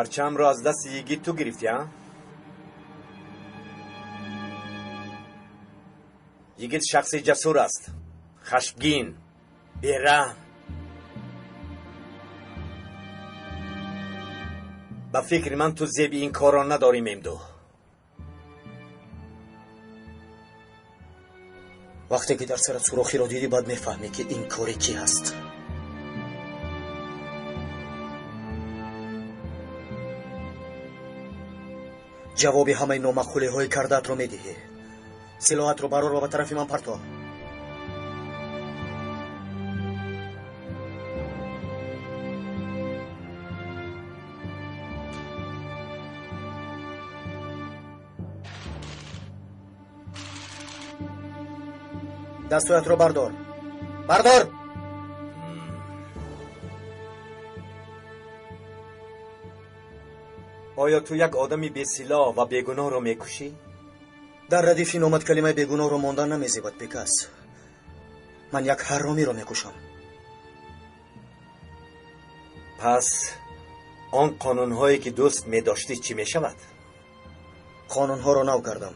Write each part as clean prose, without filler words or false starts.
Парчамро аз дасти йигит ту гирифтӣ, а? Йигит шахси ҷасур аст, хашмгин, бераҳм. Ба фикри ман ту зеби ин корро надорӣ, Мемду. Вақте ки дар сарат сурохиро дидӣ, баъд мефаҳмӣ, ки ин кори кӣ ҳаст. Ҷавоби ҳамаи номаъқулиҳои кардаатро медиҳӣ. Силоҳатро барор ва ба тарафи ман парто. Дастҳоятро бардор, бардор! Оё ту як одами бесилоҳ ва бегуноҳро мекушӣ? Дар радифи номат калимаи бегуноҳро мондан намезебад, бекас. Ман як ҳарромиро мекушам. Пас он қонунҳое ки дӯст медоштӣ чӣ мешавад? Қонунҳоро нав кардам.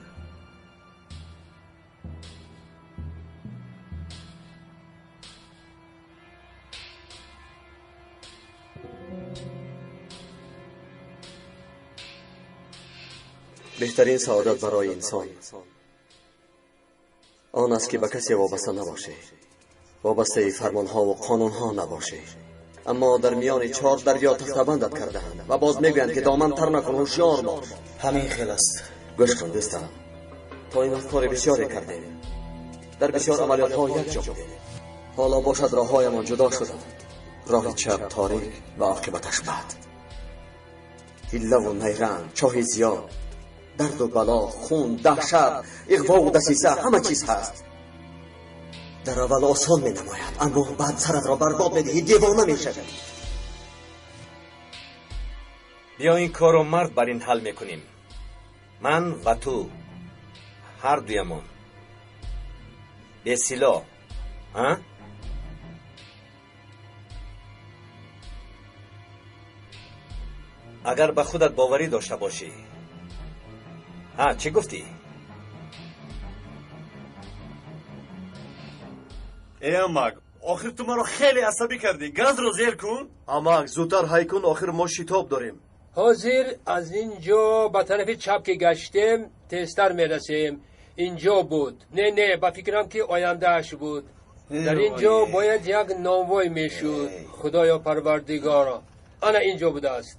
Беҳтарин саодат барои инсон он аст, ки ба касе вобаста набошӣ, вобастаи фармонҳову қонунҳо набошӣ. Аммо дар миёни чор дарё тахтабандат кардаанд ва боз мегӯянд, ки доман тар накун, ҳушёр бош. Ҳамин хел аст. Гӯш кун, дӯстам, то ин вақт кори бисёре кардем, дар бисёр амалиётҳо якҷо будем. Ҳоло бошад, роҳҳоямон ҷудо шуданд. Роҳи чап торик ва оқибаташ бад, ҳиллаву найранг, чоҳи зиёд, дарду бало, хун, даҳшат, иғвову дасиса, ҳама чиз ҳаст. Дар аввал осон менамояд, аммо баъд саратро барбод медиҳӣ, девона мешавӣ. Биё ин корро мард бар ин ҳал мекунем. Ман ва ту, ҳар дуямон бесилоҳ, а? Агар ба худат боварӣ дошта бошӣ. Ҳа, чӣ гуфтӣ? Эй амак, охир ту маро хеле асабӣ кардӣ. Газро зер кун. Амак, зудтар ҳай кун, охир мо шитоб дорем. Ҳозир аз ин ҷо ба тарафи чап ки гаштем, тезтар мерасем. Ин ҷо буд. Не, не, ба фикрам, ки ояндааш буд. Дар ин ҷо бояд як номвой мешуд. Худоё парвардигоро, ана ин ҷо будааст.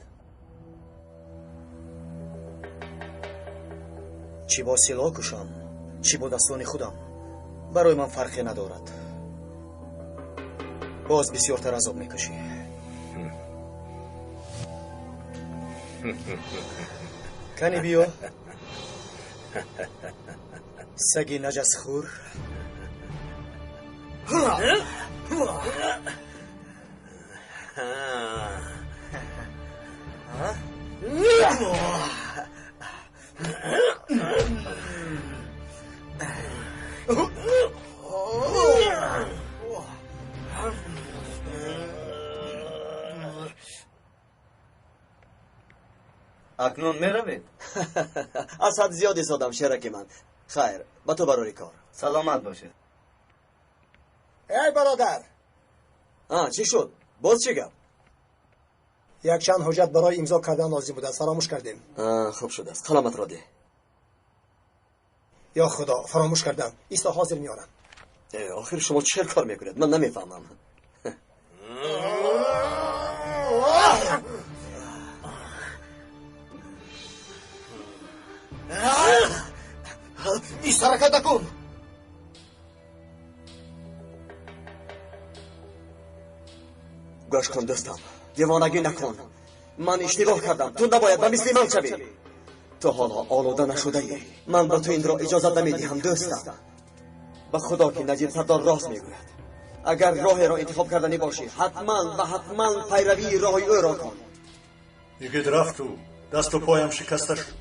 Чӣ бо силоҳ кушам, чӣ бо дастони худам, барои ман фарқе надорад. Боз бисёртар азоб мекашӣ. Кани биё, саги наҷасхӯр. Акнун меравед? Аз ҳад зиёд истодам, шераки ман. Хайр, ба ту барори кор. Саломат бошед. Эй бародар! А, чӣ шуд? Боз чӣ гап? Якчанд ҳуҷҷат барои имзо кардан лозим будааст, фаромӯш кардем. Хуб шудааст, қаламатро деҳ. Ё худо, фаромӯш кардам. Исто, ҳозир меорам. Охир шумо чӣ кор мекунед? Ман намефаҳмам. Ист, ҳаракат накун! Гӯш кун, дӯстам, девонагӣ накун. Ман иштибоҳ кардам. Ту набояд ба мисли ман шавӣ. Ту ҳоло олуда нашудаӣ. Ман ба ту инро иҷозат намедиҳам, дӯстам. Ба худо ки Наҷиб сардор рост мегӯяд. Агар роҳеро интихоб карданӣ бошӣ, ҳатман ва ҳатман пайравии роҳи ӯро кун. Йигит рафту дасту поям шикаста шуд.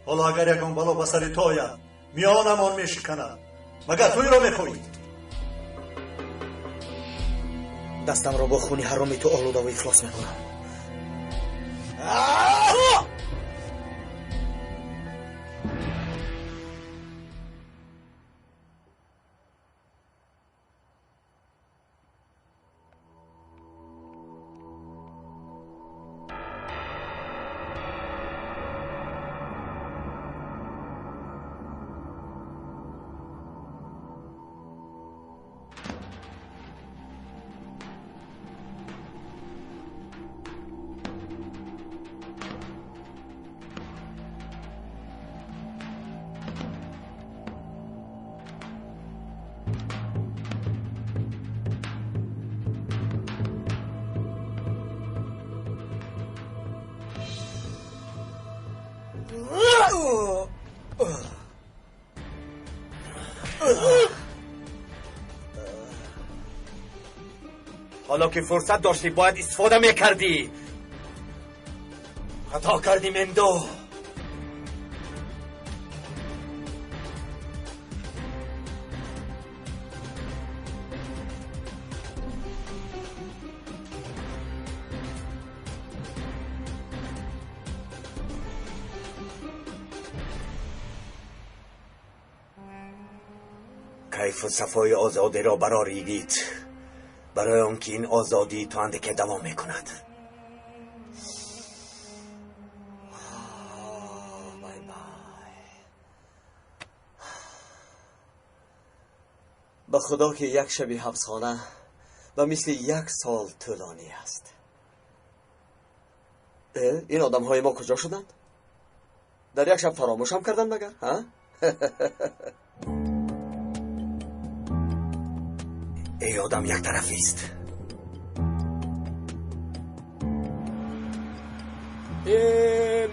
Ҳоло агар ягон бало ба сари ту ояд, миёнамон мешиканад. Магар ту инро мехоҳӣ? Дастамро бо хуни ҳароми ту олудаву ифлос мекунам. ҳоло ки фурсат доштӣ бояд истифода мекардӣ. Хато кардӣ, Мендо. Кайфу сафои озодиро бароридид, барои он ки ин озодӣ то андаке давом мекунад. Ба худо ки як шаби ҳабсхона ба мисли як сол тӯлонӣ аст. Ин одамҳои мо куҷо шуданд? Дар як шаб фаромӯшам карданд магар? Эй одам яктарафист.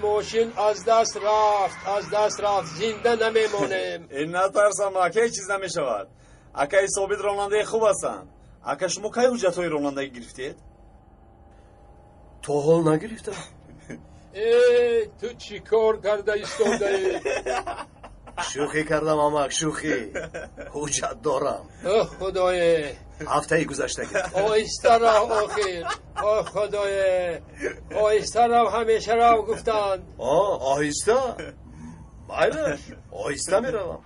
Мошин аз даст рафт, аз даст рафт, зинда намемонем. Натарс, амак, ҳеҷ чиз намешавад. Акаи Собит ронандаи хуб ҳастанд. Ака, шумо кай ҳуҷҷатҳои ронандагӣ гирифтед? То ҳол нагирифтам. Ту чӣ кор карда истодаӣ? Шӯхӣ кардам, амак, шӯхӣ. Ҳуҷҷат дорам. О худое! Ҳафтаи гузашта гирифтам. Оҳиста рав, охир. О худое! Оҳиста рав, ҳамеша рав гуфтанд. Оҳиста? Майлаш, оҳиста меравам.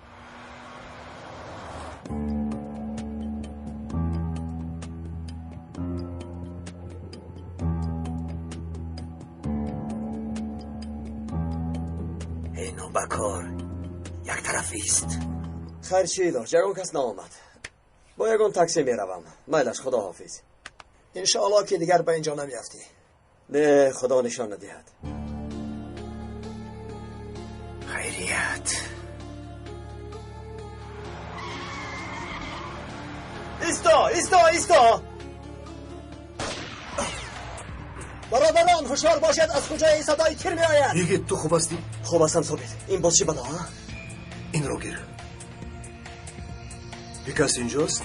Эй нобакор, яктарафист. Хайр, чӣ илоҷ, ягон кас наомад. Бо ягон такси меравам. Майлаш, худоҳофиз. Иншоалло ки дигар ба инҷо намеафтӣ. Не, худо нишон надиҳад. Хайрият. Исто, исто, исто! Бародарон, ҳушёр бошед, аз куҷои ин садои тир меояд? Йигит, ту хуб ҳастӣ? Хуб ҳастам, Собит. Ин боз чӣ бало, а? Инро гир. Бикас инҷост?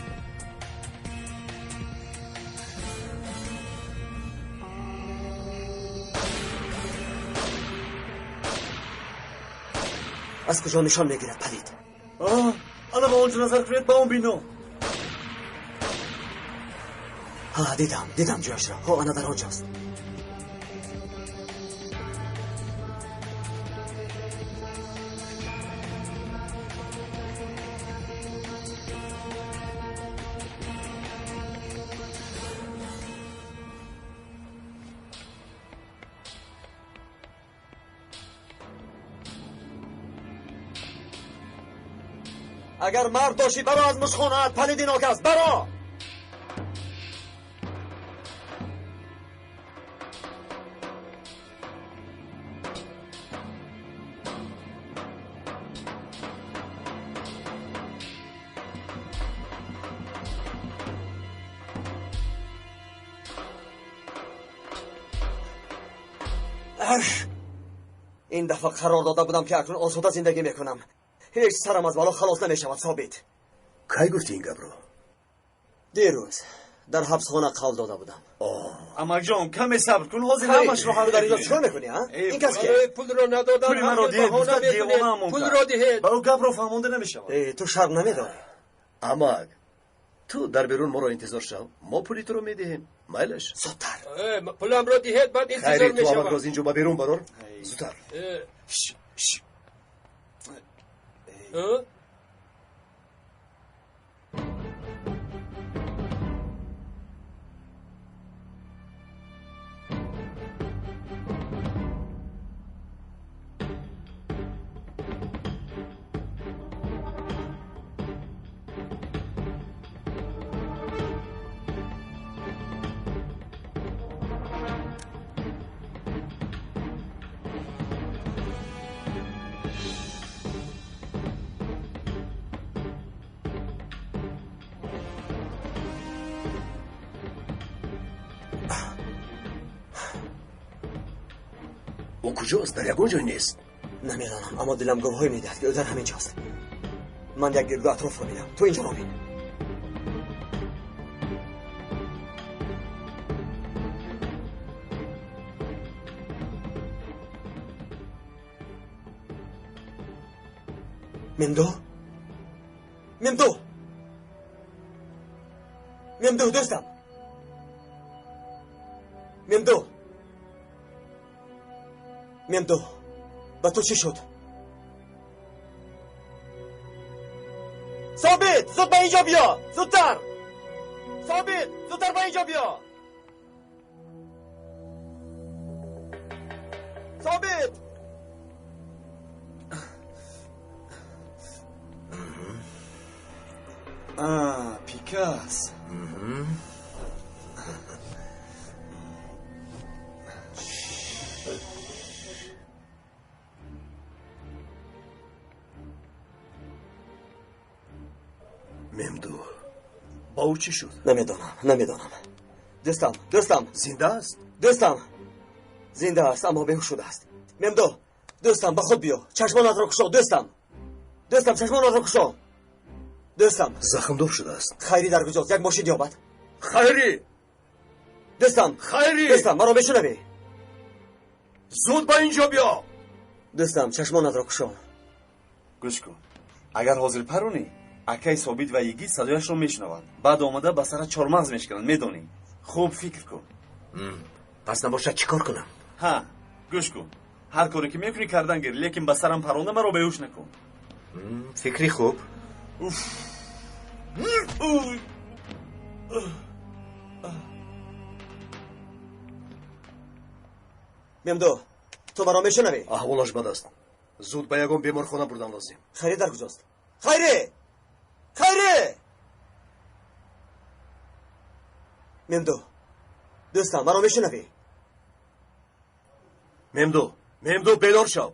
Аз куҷо нишон мегирад, палид? Ана ба он ҷо назар кунед, ба он бино. Ҳа, дидам, дидам ҷояшро. Ҳо, ана дар он ҷост. Агар мард бошӣ, баро аз мушхонаат, палиди нокас, баро! Ин дафъа қарор дода будам ки акнун осуда зиндагӣ мекунам. Ҳеҷ сарам аз бало халос намешавад, Собит. Кай гуфтӣ ин гапро? Дирӯз дар ҳабсхона қавл дода будам. Амакҷон, каме сабр кун, ҳозир ҳамашро ҳал дар инҷо чикор мекунӣ, а? Ин кас ки? Пулро надодам, пули маро диҳед, гуфта девонаамон кард. Пулро диҳед. Ба ӯ гапро фаҳмонда намешавад. Ту шарм намедорӣ. Амак, ту дар берун моро интизор шав, мо пули туро медиҳем. Майлаш? Зудтар. Пуламро диҳед, баъд интизор Хайри, ту мешавам. амакро аз инҷо ба берун барор. Зудтар. Ӯ куҷост? Дар ягон ҷой нест. Намедонам, аммо дилам гувоҳӣ медиҳад, ки ӯ дар ҳамин ҷост. Ман як гирду атрофро бинам, ту инҷоро бин. Мемдо? Мемдо? Мемдо, дӯстам. Мемдо? Мемдо, ба ту чӣ шуд? Собит, зуд ба инҷо биё! Зудтар! Собит, зудтар ба инҷо биё! Собит! Пикас. Мемду, ба ӯ чӣ шуд? Намедонам, намедонам. Дӯстам, дӯстам. Зинда аст? Дӯстам, зинда аст, аммо беҳуш шудааст. Мемдо, дӯстам, ба худ биё. Чашмонатро кушо, дӯстам. Дӯстам, чашмонатро кушо. Дӯстам. Захмдор шудааст. Хайрӣ дар куҷост? Як мошин ёбад. Хайрӣ! Дӯстам! Хайрӣ! Дӯстам, маро мешунавӣ? Зуд ба инҷо биё! Дӯстам, чашмонатро кушо. Гӯш кун. Агар ҳозир паронӣ, акаи Собит ва йигит садояшро мешунаванд. Баъд омада ба сара чормағз мешкананд, медонӣ. Хуб фикр кун. Пас набошад чӣ кор кунам? Ҳа, гӯш кун. Ҳар коре ки мекунӣ кардан гир, лекин ба сарам паронда маро беҳуш накун. Фикри хуб. Уф. Мемдо, ту маро мешунавӣ? Аҳволаш бад аст. Зуд ба ягон беморхона бурдан лозим. Хайрӣ дар куҷост? Хайрӣ! Хайрӣ! Мемдо, дӯстам, маро мешунавӣ? Мемдо, Мемдо, бедор шав.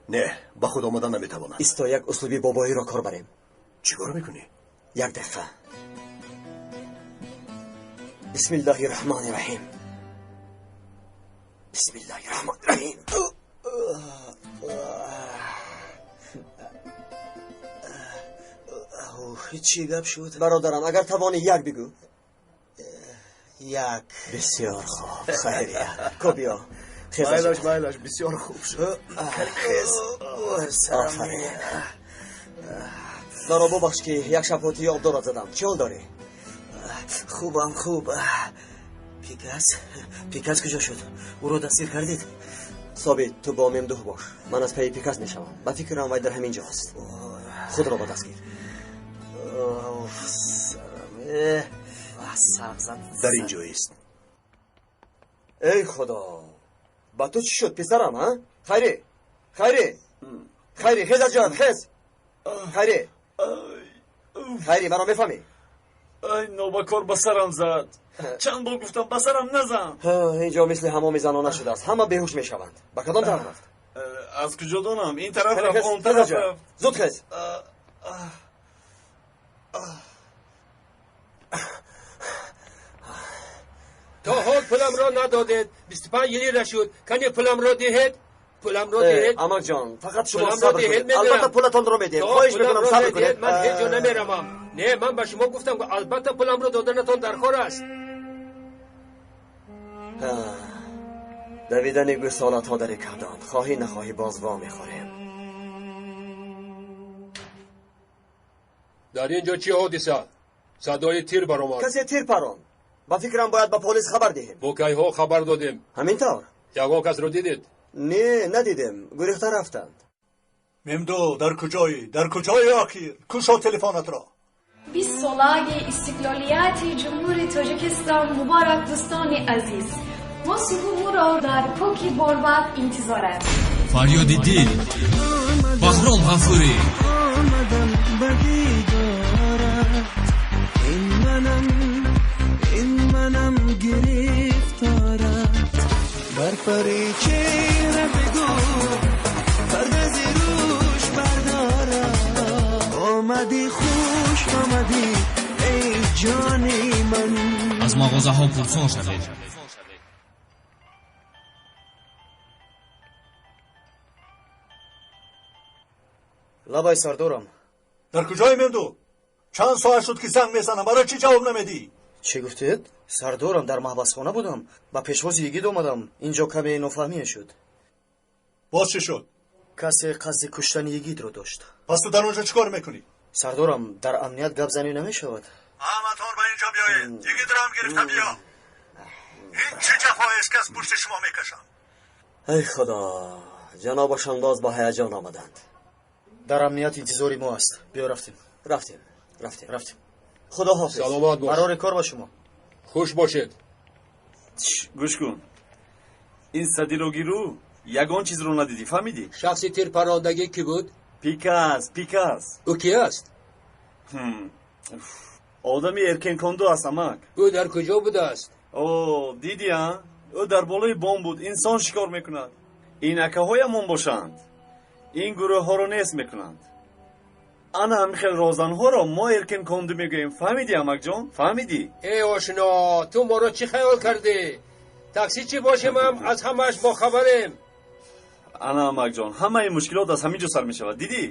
Не, ба худ омадан наметавонад. Исто, як услуби бобоиро кор барем. Чӣ кор мекунӣ? Як дақиқа. Бисмиллаҳи раҳмони раҳим. Бисмиллаҳи раҳмони раҳим. Чӣ гап шуд? Бародарам, агар тавонӣ як бигӯ. Як. Бисёр хуб, хайрият. Ко биё. Майлаш, майлаш, бисёр хуб шуд. Офарин. Маро бубахш ки як шапоти обдорат задам. Чӣ ҳол дорӣ? Хубам, хуб. Пикас, Пикас куҷо шуд? Ӯро дастгир кардед? Собит, ту бо Мемдуҳ бош. Ман аз пайи Пикас мешавам. Ба фикрам вай дар ҳамин ҷо аст. Худро ба даст гир. Дар ин ҷо ист. Эй худо, ба ту чӣ шуд, писарам, ҳа? Хайрӣ, хайрӣ, хайрӣ, хез аз ҷоят, хез. Хайрӣ, хайрӣ, маро мефаҳмӣ? Ай, нобакор ба сарам зад. Чанд бор гуфтам ба сарам назан. Инҷо мисли ҳамоми занона шудааст. Ҳама беҳуш мешаванд. Ба кадом тараф рафт? Аз куҷо донам? Ин тараф рафт, он тараф рафт. Зуд хез. То ҳол пуламро надодед. 25 лира шуд. Кани пуламро диҳед? Пуламро диҳед? Амакҷон, фақат шумо сабр кунед. Албатта пулатонро медиҳем. Хоҳиш мекунам сабр кунед. Ман ҳеҷ ҷо намеравам. Не, ман ба шумо гуфтам, албатта пуламро доданатон даркор аст. Давидани гӯсолатҳо дари карданд. Хоҳӣ нахоҳӣ боз во мехӯрем. Дар ин ҷо чӣ ҳодиса? Садои тир баромад. Касе тир паронд. Ба фикрам бояд ба полис хабар диҳем. Бо кайҳо хабар додем. Ҳамин тавр? Ягон касро дидед? Не, надидем. Гурехта рафтанд. Мемдо, дар куҷоӣ? Дар куҷои охир? Кушо телефонатро. 20 солаги истиқлолияти Ҷумҳури Тоҷикистон муборак, дӯстони азиз. Мо суҳубро дар кӯки борбад интизорем. Фарёди дил, Баҳром Ғафурӣ. Омадам ба дидорат, ин манам, ин манам гирифторат. Бар пари чеҳра бигӯ, парда зи рӯш бардорад. Омадӣ, хуш омадӣ, эй ҷони ман. Аз мағозаҳо пурсон шавед. Лабай, сардорам, Дар куҷои мемду? Чанд соат шуд, ки занг мезанам, барои чӣ ҷавоб намедиҳӣ? Чӣ гуфтед? Сардорам, дар маҳбасхона будам. Ба пешвози йигит омадам. Инҷо каме нофаҳмие шуд. Боз чӣ шуд? Касе қасди куштани йигитро дошт. Пас ту дар он ҷо чӣ кор мекунӣ? Сардорам, дар амният гап занӣ намешавад. Ҳаматон ба инҷо биёед. Йигитро ҳам гирифта биё. Ин чӣ ҷафоест, ки аз пушти шумо мекашам? Эй худо, ҷанобашон боз ба ҳаяҷон омаданд. Дар амният интизори мо аст. Биё, рафтем. Рафтем, рафтем. Рафтем. Худо ҳофиз. Саломат бош. Барори кор ба шумо. Хуш бошед. Гӯш кун, ин садирогиру ягон чизро надидӣ, фаҳмидӣ? Шахси тирпарондагӣ кӣ буд? Пикас, Пикас. Ӯ кӣ аст? Одами эркенконду аст, амак. Ӯ дар куҷо будааст? О, дидӣ, а? Ӯ дар болои бом буд, инсон шикор мекунад. Ин акаҳоямон бошанд, ин гурӯҳҳоро нест мекунанд. Ана ҳамин хел розанҳоро мо эркенконду мегӯем, фаҳмидӣ, амакҷон, фаҳмидӣ? Эй ошино, ту моро чӣ хаёл кардӣ? Таксичӣ бошем ҳам аз ҳамааш бохабарем. Ана, амакҷон, ҳамаи мушкилот аз ҳамин ҷо сар мешавад, дидӣ?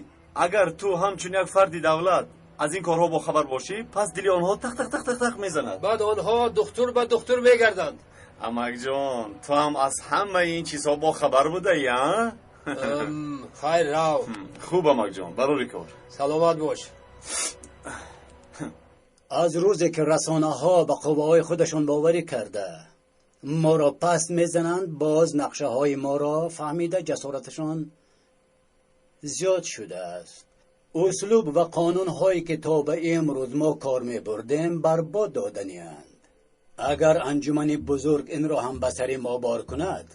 Агар ту ҳамчун як фарди давлат аз ин корҳо бохабар бошӣ, пас дили онҳо тақ тақ тақ тақ тақ мезанад. Баъд онҳо духтур ба духтур мегарданд. Амакҷон, ту ҳам аз ҳамаи ин чизҳо бохабар будаӣ, а? Хайр, рав. Хуб, амакҷон, барори кор. Саломат бош. Аз рӯзе ки расонаҳо ба қувваҳои худашон боварӣ карда моро паст мезананд, боз нақшаҳои моро фаҳмида ҷасораташон зиёд шудааст. Услуб ва қонунҳое ки то ба имрӯз мо кор мебурдем, барбод доданианд. Агар анҷумани бузург инро ҳам ба сари мо бор кунад,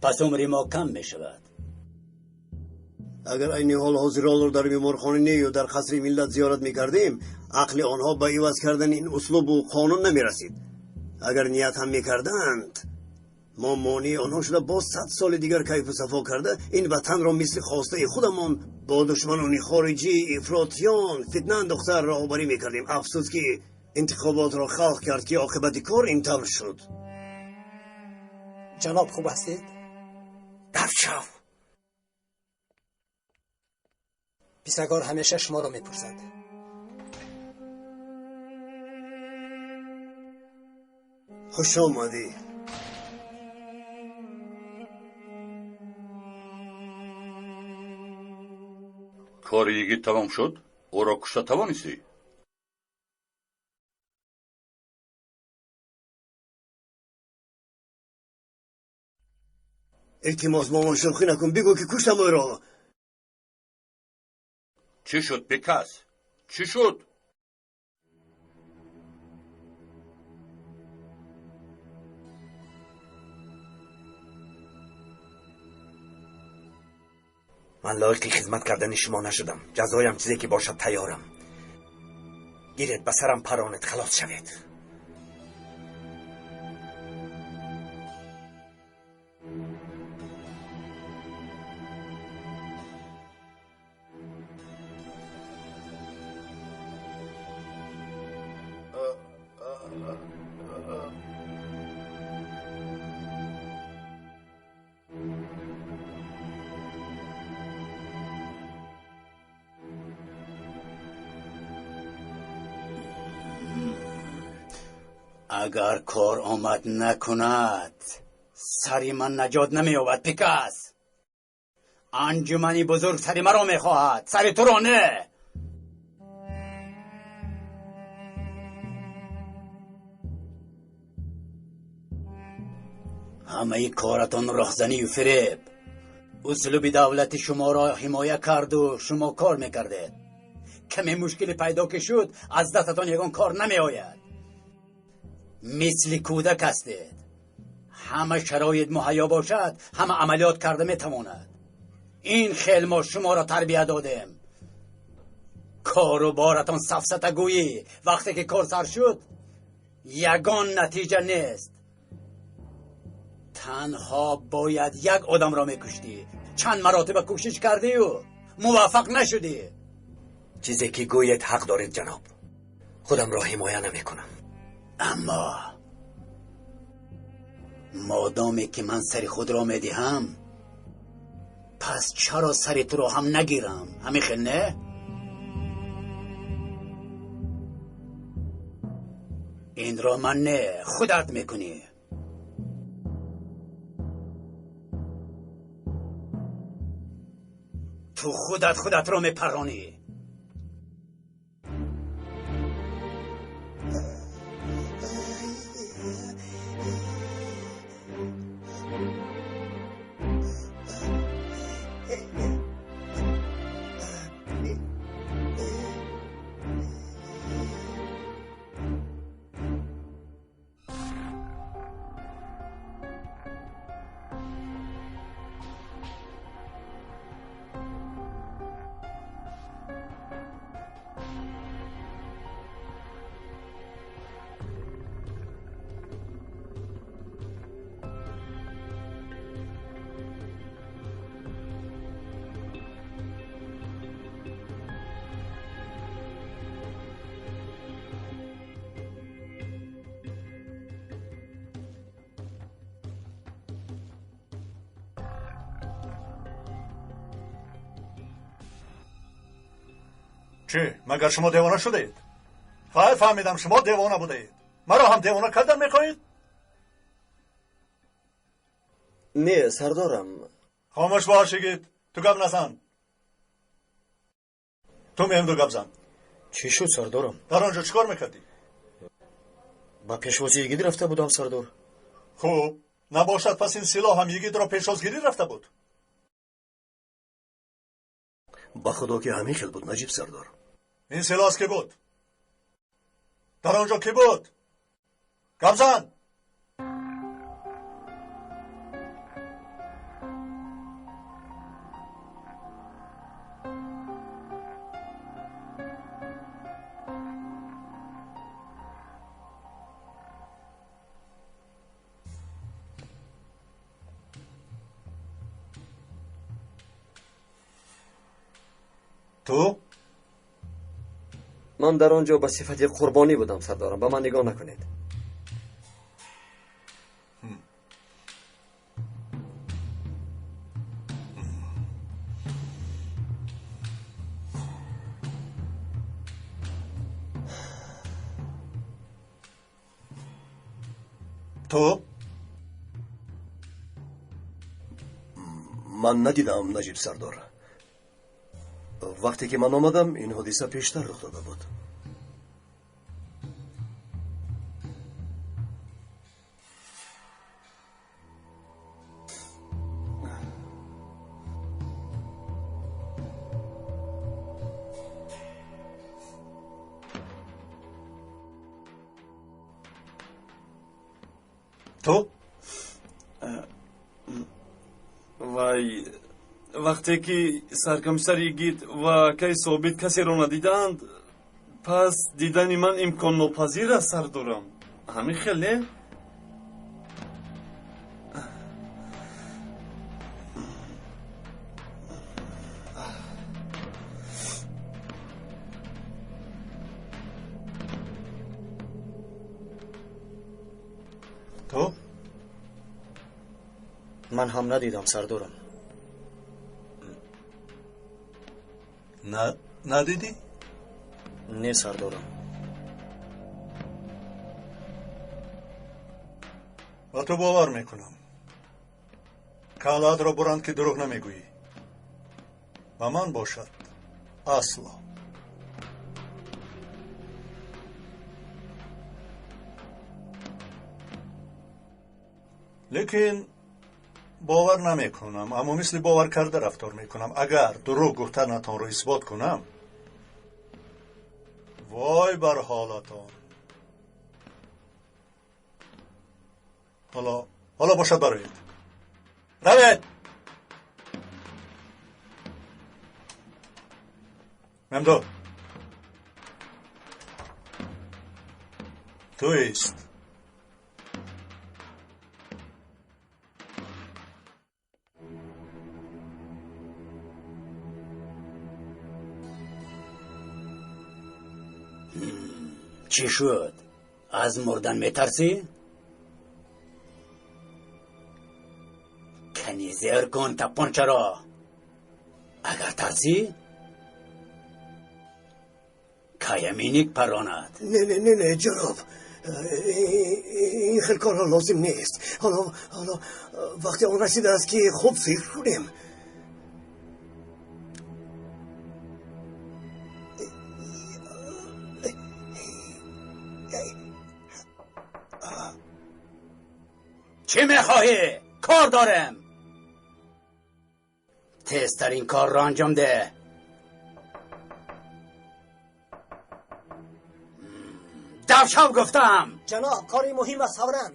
пас умри мо кам мешавад. Агар айни ҳол ҳозиронро дар беморхона не ё дар қасри миллат зиёрат мекардем, ақли онҳо ба иваз кардани ин услубу қонун намерасид. Агар ният ҳам мекарданд, мо монеи онҳо шуда боз 100 соли дигар кайфу сафо карда ин ватанро мисли хостаи худамон бо душманони хориҷӣ, ифротиён, фитна андохта роҳбарӣ мекардем. Афсӯс, ки интихоботро халқ кард, ки оқибати кор ин тавр шуд. Ҷаноб, хуб ҳастед? Дафт шав. Писагор ҳамеша шуморо мепурсад. Хуш омадӣ. Кори йигит тамом шуд? Ӯро кушта тавонистӣ? Илтимос, момон, шӯхӣ накун, бигӯ, ки куштам ӯро. Чӣ шуд, Пикас? Чӣ шуд? Ман лоиқи хизмат кардани шумо нашудам. Ҷазоям чизе ки бошад, тайёрам. Гиред, ба сарам паронед, халос шавед. Агар кор омад накунад, сари ман наҷот намеёбад, Пикас. Анҷумани бузург сари маро мехоҳад, сари туро не. Ҳамаи коратон роҳзанию фиреб. Услуби давлати шуморо ҳимоя карду шумо кор мекардед. Каме мушкиле пайдо ки шуд, аз дастатон ягон кор намеояд. Мисли кӯдак ҳастед. Ҳама шароит муҳайё бошад, ҳама амалиёт карда метавонад. Ин хел мо шуморо тарбия додем. Кору боратон сафсатагӯӣ. Вақте ки кор сар шуд, ягон натиҷа нест. Танҳо бояд як одамро мекуштӣ. Чанд маротиба кӯшиш кардию муваффақ нашудӣ. Чизе ки гӯед, ҳақ доред, ҷаноб. Худамро ҳимоя намекунам. Аммо модоме ки ман сари худро медиҳам, пас чаро сари туро ҳам нагирам? Ҳамин хел не? Инро ман не, худат мекунӣ. Ту худат худатро мепаронӣ. Чӣ, магар шумо девона шудаед? Хайр, фаҳмидам, шумо девона будаед. Маро ҳам девона кардан мехоҳед? Не, сардорам. Хомӯш бош, йигит, ту гап назан. Ту меҳмду гап зан. Чӣ шуд, сардорам? Дар он ҷо чӣ кор мекардӣ? Ба пешвозии йигит рафта будам, сардор. Хуб, набошад пас ин силоҳ ҳам йигитро пешвозгирӣ рафта буд? Ба худо ки ҳамин хел буд, Наҷиб сардор. Ин силоҳ аз кӣ буд? Дар он ҷо кӣ буд? Гап зан! Ту? Ман дар он ҷо ба сифати қурбонӣ будам, сардорам. Ба ман нигоҳ накунед. Ту? Ман надидам, Наҷиб сардор. Вақте ки ман омадам, ин ҳодиса пештар рух дода буд. Ту? Вай, вақте ки саркомиссар йигит ва акаи собит касеро надидаанд, пас дидани ман имконнопазир аст, сардорам. Ҳамин хел не? Ту? Ман ҳам надидам, сардорам. Надидӣ? Не, сардорам. Ба ту бовар мекунам. Калаатро буранд ки дурӯғ намегӯӣ. Ба ман бошад асло. Лекин бовар намекунам, аммо мисли бовар карда рафтор мекунам. Агар дурӯғ гуфтанатонро исбот кунам, вой бар ҳолатон. Ҳоло бошад бароед. Равед! Мемду. Туист. Чӣ шуд? Аз мурдан метарсӣ? Кани зер кун тапончаро. Агар тарсӣ, каяминик паронад. Не, не, не, не, ҷаноб. Ин хел корҳо лозим нест. Ҳоло вақти он расидааст, ки хуб фикр кунем. Чӣ мехоҳӣ? Кор дорем. Тезтар ин корро анҷом деҳ. Давшав гуфтам. Ҷаноб, кори муҳим аст, фавран.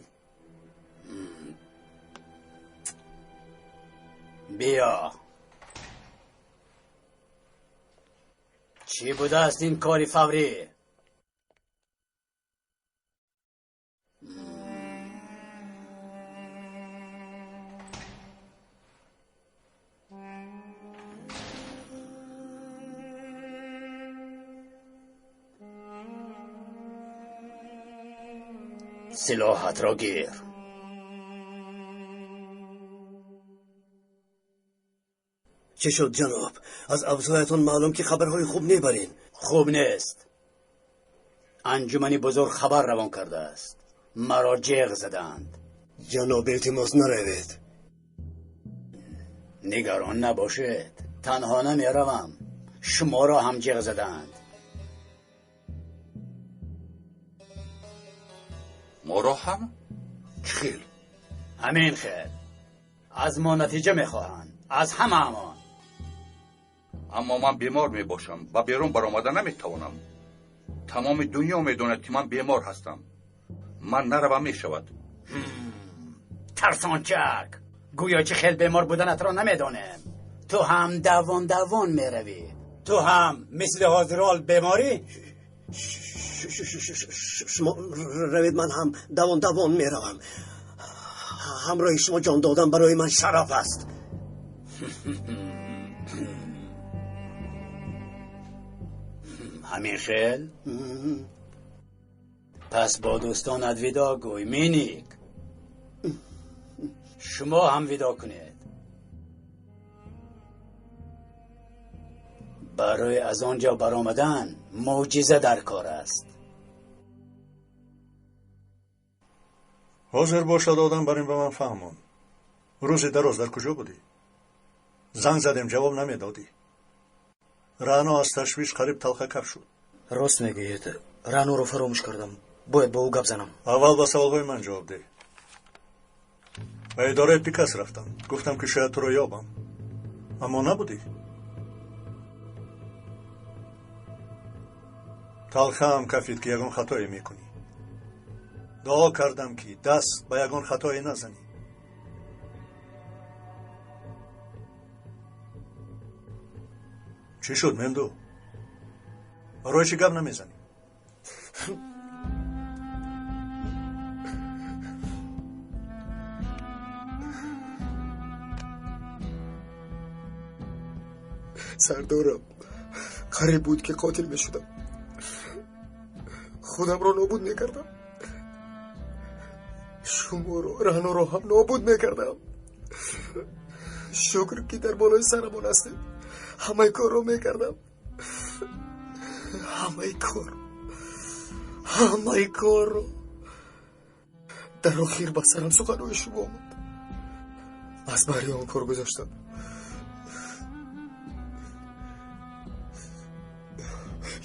Биё. Чӣ будааст ин кори фаврӣ? Силоҳатро гир. Чӣ шуд, ҷаноб? Аз авзоятон маълум, ки хабарҳои хуб мебарин. Хуб нест. Анҷумани бузург хабар равон кардааст. Маро ҷеғ заданд. Ҷаноб, илтимос, наравед. Нигарон набошед. Танҳо намеравам. Шуморо ҳам ҷеғ заданд. Моро ҳам? Чӣ хел? Ҳамин хел. Аз мо натиҷа мехоҳанд. Аз ҳамаамон. Аммо ман бемор мебошам. Ба берун баромада наметавонам. Тамоми дунё медонад, ки ман бемор ҳастам. Ман наравам мешавад. Тарсончак! Гӯё чӣ хел бемор буданатро намедонем. Ту ҳам давон давон меравӣ. Ту ҳам мисли ҳозирол беморӣ? Шумо равед, ман ҳам давон давон меравам. Ҳамроҳи шумо ҷон додан барои ман шараф аст. Ҳамин хел? Пас бо дӯстонат видоъ гӯй, Миник. Шумо ҳам видоъ кунед. Барои аз он ҷо баромадан мӯъҷиза дар кор аст. Ҳозир бошад одам бар ин ба ман фаҳмон. Рӯзи дароз дар куҷо будӣ? Занг задем, ҷавоб намедодӣ. Раъно аз ташвиш қариб талхакаф шуд. Рост мегӯед, Раъноро фаромӯш кардам. Бояд бо ӯ гап занам. Аввал ба саволҳои ман ҷавоб деҳ. Ба идораи Пикас рафтам. Гуфтам, ки шояд туро ёбам. Аммо набудӣ. Талхаам кафид, ки ягон хатое мекунӣ. Дуо кардам, ки даст ба ягон хатое назанӣ. Чӣ шуд, Мемду? Барои чӣ гап намезанӣ? Сардорам, қариб буд, ки қотил мешудам. Худамро нобуд мекардам. Шуморо, Раъноро ҳам нобуд мекардам. Шукр, ки дар болои сарамон ҳастед. Ҳамаи корро мекардам. Ҳамаи кор. Ҳамаи корро. Дар охир ба сарам суханҳои шумо омад. Аз баҳри он кор гузаштам.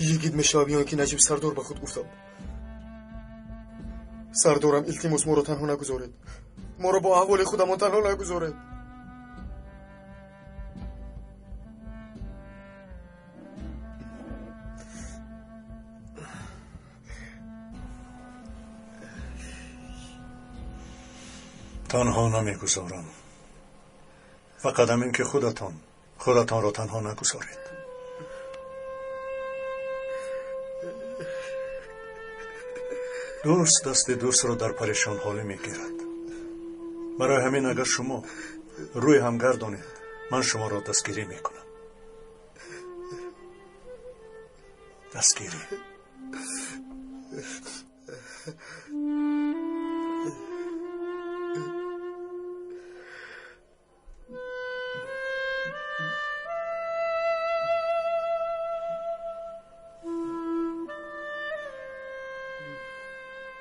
Йигит мешавам ё ин ки Наҷиб сардор, ба худ гуфтам. Сардорам, илтимос, моро танҳо нагузоред. Моро бо аҳволи худамон танҳо нагузоред. Танҳо намегузорам. Фақат ҳамин, ки худатон худатонро танҳо нагузоред. Дӯст дасти дӯстро дар парешонҳолӣ мегирад. Барои ҳамин агар шумо рӯй ҳам гардонед, ман шуморо дастгирӣ мекунам. Дастгирӣ.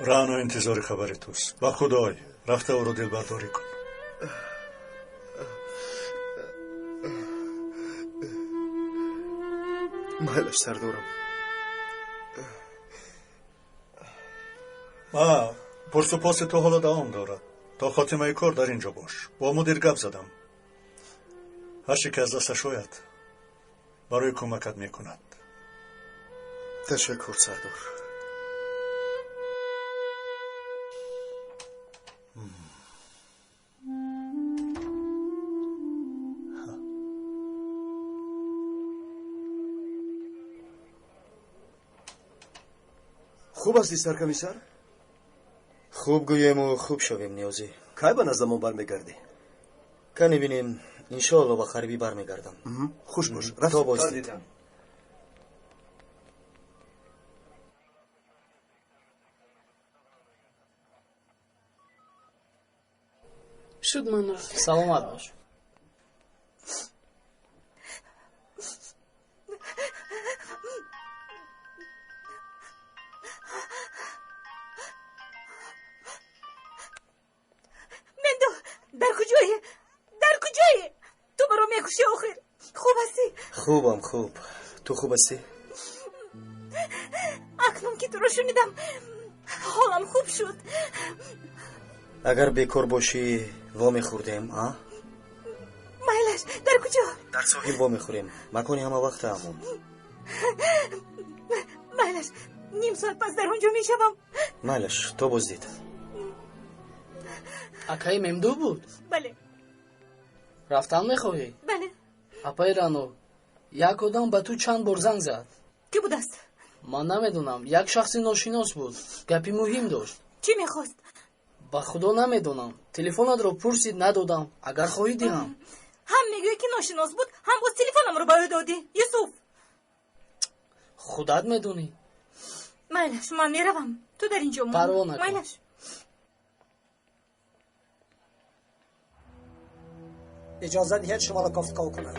Раъно интизори хабари туст. Ба худой, рафта ӯро дилбардорӣ кун. Майлаш, сардорам. Пурсупоси ту ҳоло давом дорад. То хотимаи кор дар ин ҷо бош. Бо мудир гап задам. Ҳарче ки аз дасташ ояд, барои кӯмакат мекунад. Ташаккур, сардор. Хуб ҳастӣ, саркомиссар? Хуб гӯему хуб шавем, Ниёзӣ. Кай ба наздамон бармегардӣ? Кане бинем, иншоалло ба қарибӣ бармегардам. Хуш бош. То боздид. Шуд, ман рафтам. Саломат бош. Мендо, дар куҷое? Дар куҷое? Ту маро мекушӣ охир. Хуб ҳастӣ? Хубам, хуб. Ту хуб ҳастӣ? Акнун ки туро шунидам, ҳолам хуб шуд. Агар бекор бошӣ, вомехӯрдем, а? Майлаш, дар куҷо? Дар соҳил вомехӯрем. Макони ҳама вақта ҳамон. Майлаш, ним соат пас дар он ҷо мешавам. Майлаш, то боздид. Акаи Мемду буд? Бале. Рафтан мехоҳӣ? Бале. Апаи Рано, як одам ба ту чанд бор занг зад. Кӣ будааст? Ман намедонам, як шахси ношинос буд. Гапи муҳим дошт. Чӣ мехост? Ба худо намедонам. Телефонатро пурсид, надодам. Агар хоҳӣ диҳам. Ҳам мегӯӣ ки ношинос буд, ҳам боз телефонамро ба ӯ додӣ. Юсуф. Худат медонӣ. Майлаш, ман меравам. Ту дар ин ҷо мон. Парво накун. Майлаш. Иҷозат диҳед шуморо кофтков кунам.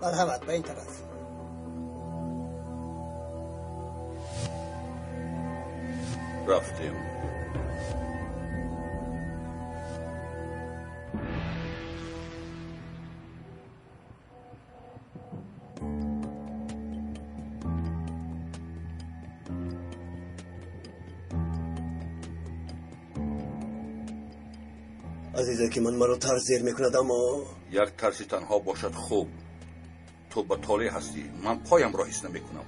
Марҳамат, ба ин тараф. Рафтем. Азиза, ки ман маро тарс зер мекунад, аммо як тарси танҳо бошад хуб. Ту ба толеъ ҳастӣ, ман поямро ҳис намекунам.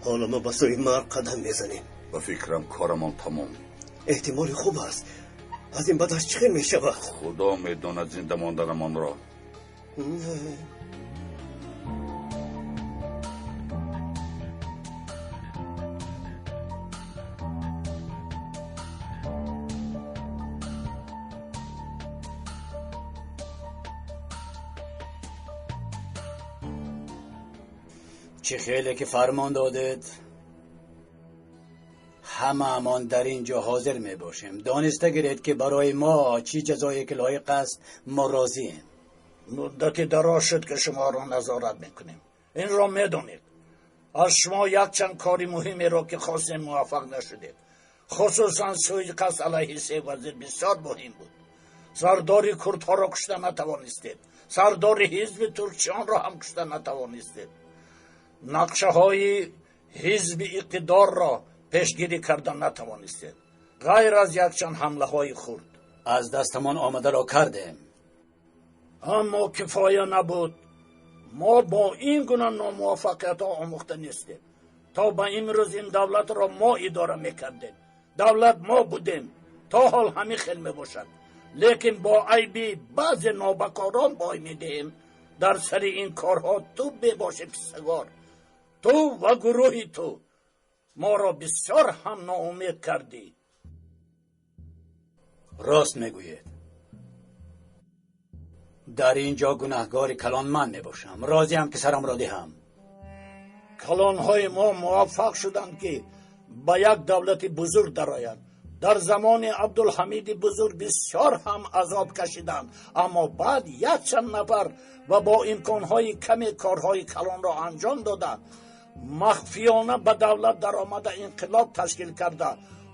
Ҳоло мо ба сӯи марг қадам мезанем. Ба фикрам корамон тамом. Эҳтимоли хуб аст. Аз ин баъдаш чӣ хел мешавад? Худо медонад зинда монданамонро. Чӣ хеле ки фармон додед, ҳамаамон дар ин ҷо ҳозир мебошем. Дониста гиред ки барои мо чӣ ҷазое ки лоиқ аст, мо розием. Муддати дароз шуд ки шуморо назорат мекунем. Инро медонед. Аз шумо якчанд кори муҳимеро ки хостем муваффақ нашудед. Хусусан суиқасд алайҳи се вазир бисёр муҳим буд. Сардори курдҳоро кушта натавонистед. Сардори ҳизби туркчиёнро ҳам кушта натавонистед. Нақшаҳои ҳизби иқтидорро пешгирӣ карда натавонистед. Ғайр аз якчанд ҳамлаҳои хурд. Аз дастамон омадаро кардем. Аммо кифоя набуд. Мо бо ин гуна номуваффақиятҳо омӯхта нестем. То ба имрӯз ин давлатро мо идора мекардем. Давлат мо будем. То ҳол ҳамин хел мебошад. Лекин бо айби баъзе нобакорон бой медиҳем. Дар сари ин корҳо ту бебоши, писагор. Ту ва гурӯҳи ту моро бисёр ҳам ноумед кардӣ. Рост мегӯед. Дар ин ҷо гунаҳгори калон ман мебошам. Розиам ки сарамро диҳам. Калонҳои мо муваффақ шуданд, ки ба як давлати бузург дароянд. Дар замони Абдулҳамиди бузург бисёр ҳам азоб кашиданд, аммо баъд якчанд нафар ва бо имконҳои каме корҳои калонро анҷом дода, махфиёна ба давлат даромада, инқилоб ташкил карда,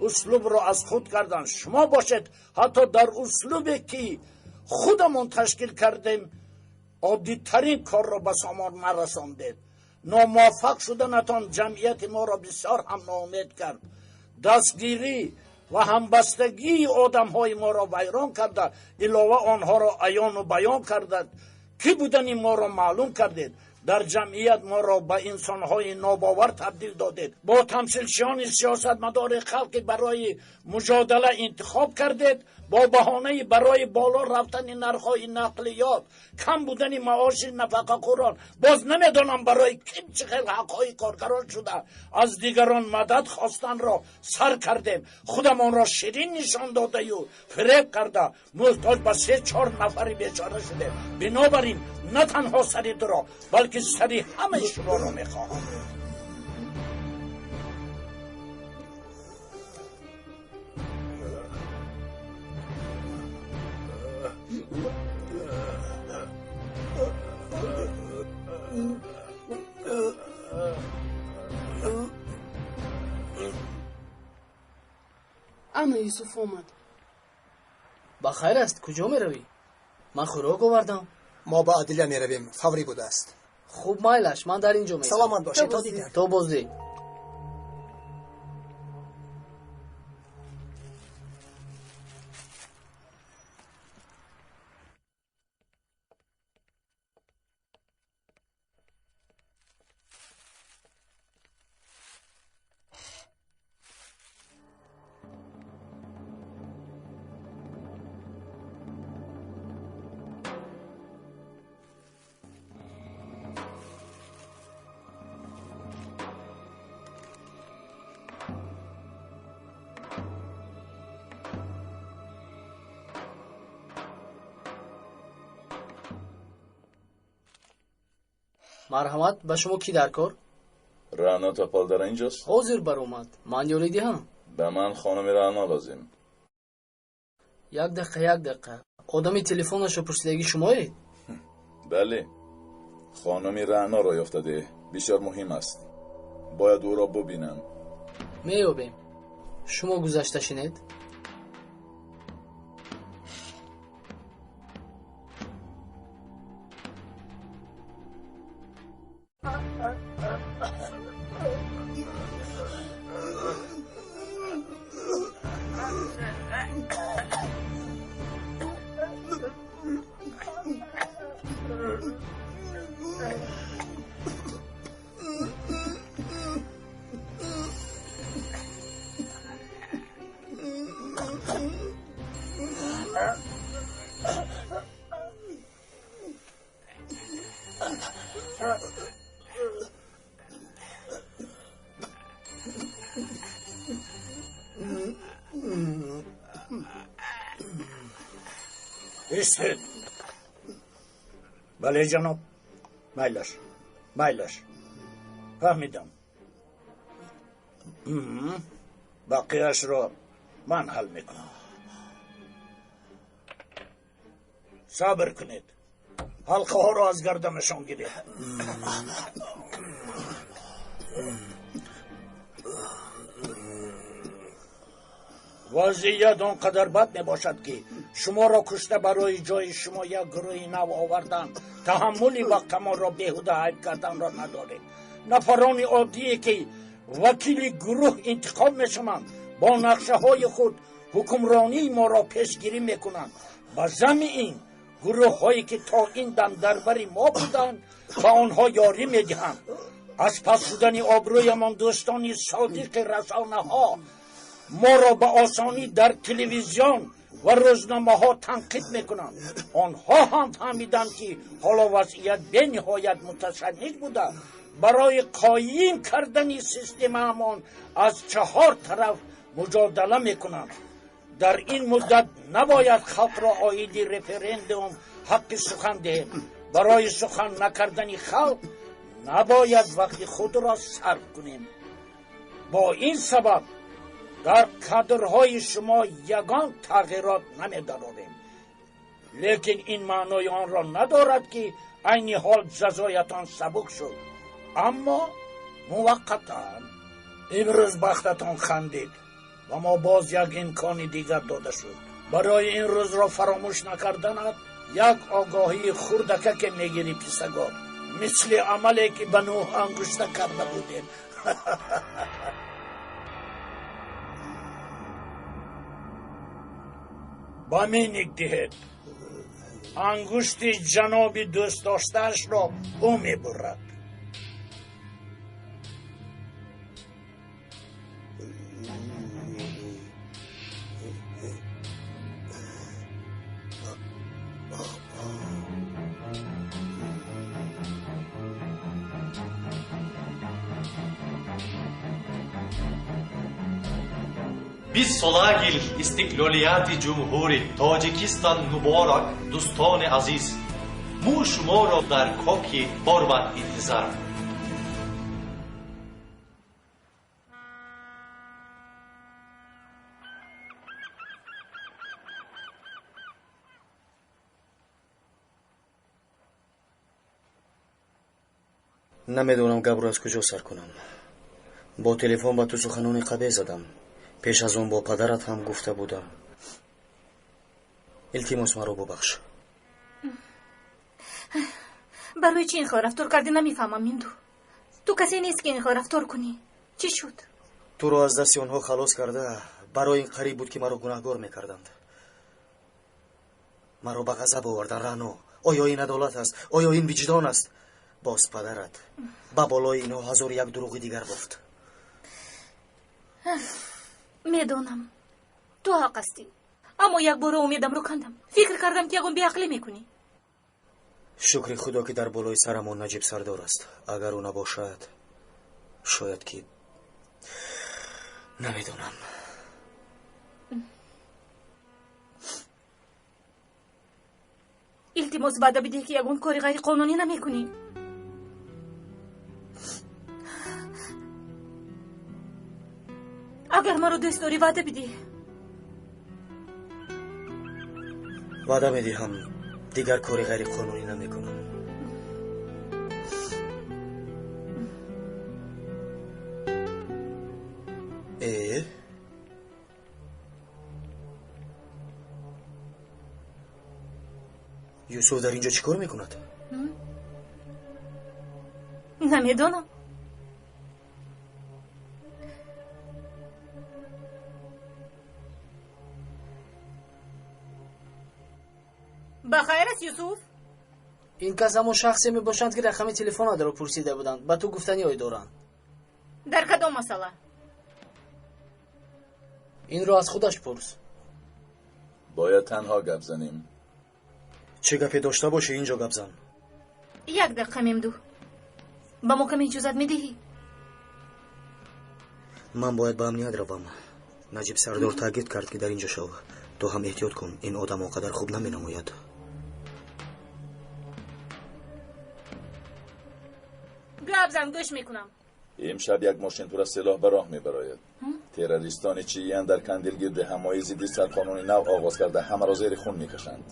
услубро аз худ карданд. Шумо бошед, ҳатто дар услубе ки худамон ташкил кардем, оддитарин корро ба сомон нарасондед. Номуваффақ шуданатон ҷамъияти моро бисёр ҳам ноумед кард. Дастгирӣ ва ҳамбастагии одамҳои моро вайрон карда, илова онҳоро аёну баён карда, кӣ будани моро маълум кардед. Дар ҷамъият моро ба инсонҳои нобовар табдил додед. Бо тамсилчиёни сиёсатмадори халқи барои муҷодала интихоб кардед, бо баҳонаи барои боло рафтани нархҳои нақлиёт, кам будани маоши нафақахӯрон, боз намедонам барои ким чӣ хел ҳақҳои коргарон шуда, аз дигарон мадад хостанро сар кардем. Худамонро ширин нишон додаю фиреб карда, муҳтоҷ ба се-чор нафари бечора шудем. Бинобар ин на танҳо сари туро, балки сари ҳамаи шуморо мехоҳам. Ана Юсуф омад. Ба хайр аст, куҷо меравӣ? Ман хӯрок овардам. Мо ба адлия меравем, фаврӣ будааст. Хуб, майлаш, ман дар ин ҷо меистам. Саломат бошед, то дидар. То боздид. Марҳамат, ба шумо кӣ дар кор? Раъно Топал дар инҷост? Ҳозир баромад. Ман ёрӣ диҳам? Ба ман хонуми Раъно лозим. Як дақиқа, як дақиқа. Одами телефонашро пурсидагӣ шумоед? Бале. Хонуми Раъноро ёфта деҳ. Бисёр муҳим аст. Бояд ӯро бубинам. Меёбем. Шумо гузашта шинед. Истед. Бале, ҷаноб. Майлаш, майлаш, фаҳмидам. Бақияшро ман ҳал мекунам. Сабр кунед, ҳалқаҳоро аз гарданашон гиред. Вазъият он қадар бад мебошад, ки шуморо кушта, барои ҷои шумо як гурӯҳи нав оварданд. Таҳаммули вақтамонро беҳуда айб карданро надоред. Нафарони оддие ки вакили гурӯҳ интихоб мешаванд, бо нақшаҳои худ ҳукмронии моро пешгирӣ мекунанд. Ба замми ин гурӯҳҳое ки то ин дам дар бари мо буданд, ба онҳо ёрӣ медиҳанд. Аз пас шудани обрӯямон дӯстони содиқи расонаҳо моро ба осонӣ дар телевизион ва рӯзномаҳо танқид мекунанд. Онҳо ҳам фаҳмиданд, ки ҳоло вазъият бениҳоят муташанниҷ буда, барои қоим кардани системаамон аз чаҳор тараф муҷодала мекунанд. Дар ин муддат набояд халқро оиди референдум ҳаққи сухан диҳем. Барои сухан накардани халқ набояд вақти худро сарф кунем. Бо ин сабаб дар кадрҳои шумо ягон тағйирот намедарорем. Лекин ин маънои онро надорад, ки айни ҳол ҷазоятон сабук шуд, аммо муваққатан. Имрӯз бахтатон хандид ва мо боз як имкони дигар дода шуд. Барои ин рӯзро фаромӯш накарданат як огоҳии хурдакаке мегирӣ, писагор, мисли амале ки ба Нӯҳ ангушта карда будем. Ба Миник диҳед. Ангушти ҷаноби дӯстдоштаашро ӯ мебурад. Бист солагил истиқлолияти Ҷумҳури Тоҷикистон муборак, дӯстони азиз. Мо шуморо дар Коки Борбад интизор. Намедонам, гапро аз куҷо сар кунам. Бо телефон ба ту суханони қабеҳ задам. Пеш аз он бо падарат ҳам гуфта будам. Илтимос, маро бубахш. Барои чӣ ин хел рафтор кардӣ, намефаҳмам, Минду. Ту касе нест, ки ин хел рафтор кунӣ. Чӣ шуд? Туро аз дасти онҳо халос карда, барои ин қариб буд, ки маро гунаҳгор мекарданд. Маро ба ғазаб овардан, Раъно. Оё ин адолат аст? Оё ин виҷдон аст? Боз падарат ба болои инҳо ҳазору як дурӯғи дигар бофт. Медонам, ту ҳақ ҳастӣ, аммо якбора умедамро кандам. Фикр кардам, ки ягон беақлӣ мекунӣ. Шукри Худо, ки дар болои сарамон Наҷиб Сардор аст. Агар ӯ набошад, шояд ки, намедонам. Илтимос, ваъда бидеҳ, ки ягон кори ғайриқонунӣ намекунӣ. Агар маро дӯст дорӣ, ваъда бидеҳ. Ваъда медиҳам, дигар кори ғайриқонунӣ намекунам. Э, Юсуф дар ин ҷо чӣ кор мекунад? Намедонам. Ба хайр аст, Юсуф? Ин кас ҳамон шахсе мебошанд, ки рақами телефонатро пурсида буданд. Ба ту гуфтаниҳое доранд. Дар кадом масъала? Инро аз худаш пурс. Бояд танҳо гап занем. Чӣ гапе дошта бошӣ, ин ҷо гап зан. Як дақиқа, Мемду, ба мо каме иҷозат медиҳӣ? Ман бояд ба амният равам. Наҷиб Сардор таъкид кард, ки дар ин ҷо шав. Ту ҳам эҳтиёт кун, ин одам он қадар хуб наменамояд. Гап зан, гӯш мекунам. Имшаб як мошин пур аз силоҳ ба роҳ мебарояд. Террористони чиян дар Кандил гирди ҳамои зидди сарқонуни нав оғоз карда, ҳамаро зери хун мекашанд.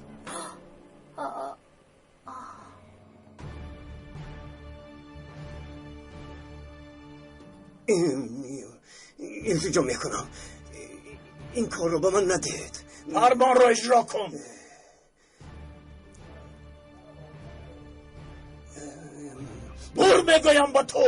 Илтиҷо мекунам, ин корро ба ман надиҳед. Фармонро иҷро кун. Бур, мегӯям ба ту.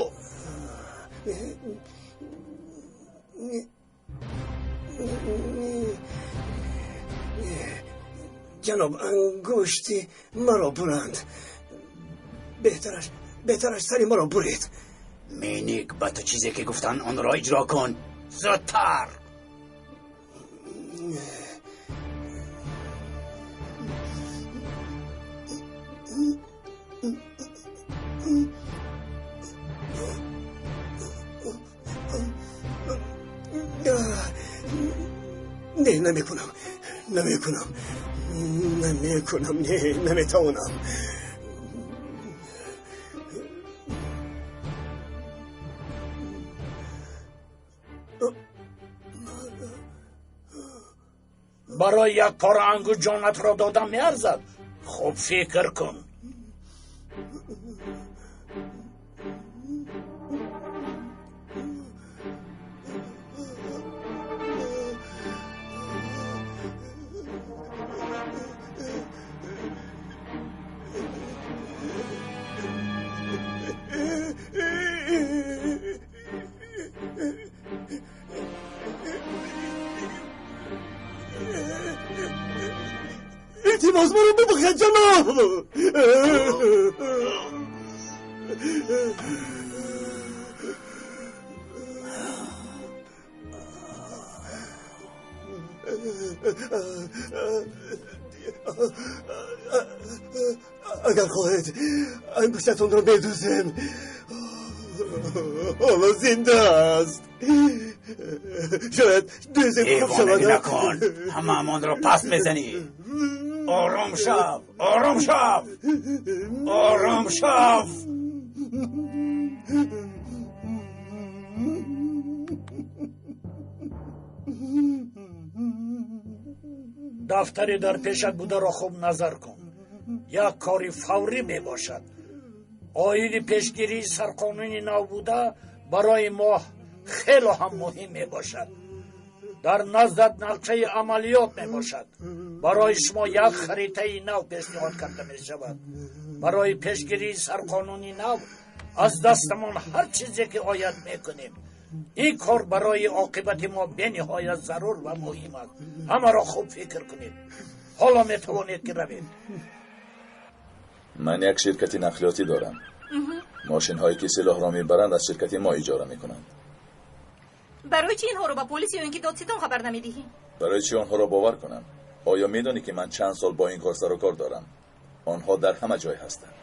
Ҷаноб, ангушти маро буранд. Беҳтараш сари маро буред. Миник, ба ту чизе ки гуфтанд, онро иҷро кун. Зудтар. Не, намекунам, намекунам, намекунам, не, наметавонам. Барои як пора ангур ҷонатро додан меарзад. Хуб фикр кун. Илтимос, маро бубахшед, ҷаноб. Агар хоҳед, ангуштатонро медузем. Ҳоло зинда аст. Шояд дӯзем хуб шавад. Девонагӣ накун, ҳамаамонро паст мезанӣ. Ором шав, ором шав, ором шав. Дафтаре дар пешат бударо хуб назар кун. Як кори фаврӣ мебошад. Оиди пешгирии сарқонуни нав буда барои мо хело ҳам муҳим мебошад. Дар наздат нақшаи амалиёт мебошад. Барои шумо як харитаи нав пешниҳод карда мешавад. Барои пешгирии сарқонуни нав аз дастамон ҳар чизе ки ояд мекунем. Ин кор барои оқибати мо бениҳоят зарур ва муҳим аст. Ҳамаро хуб фикр кунед. Ҳоло метавонед ки равед. Ман як ширкати нақлиётӣ дорам. Мошинҳое ки силоҳро мебаранд, аз ширкати мо иҷора мекунанд. Барои чӣ инҳоро ба полис ё ин ки додситон хабар намедиҳӣ? Барои чӣ онҳоро бовар кунам? Оё медонӣ ки ман чанд сол бо ин кор сару кор дорам? Онҳо дар ҳама ҷой ҳастанд.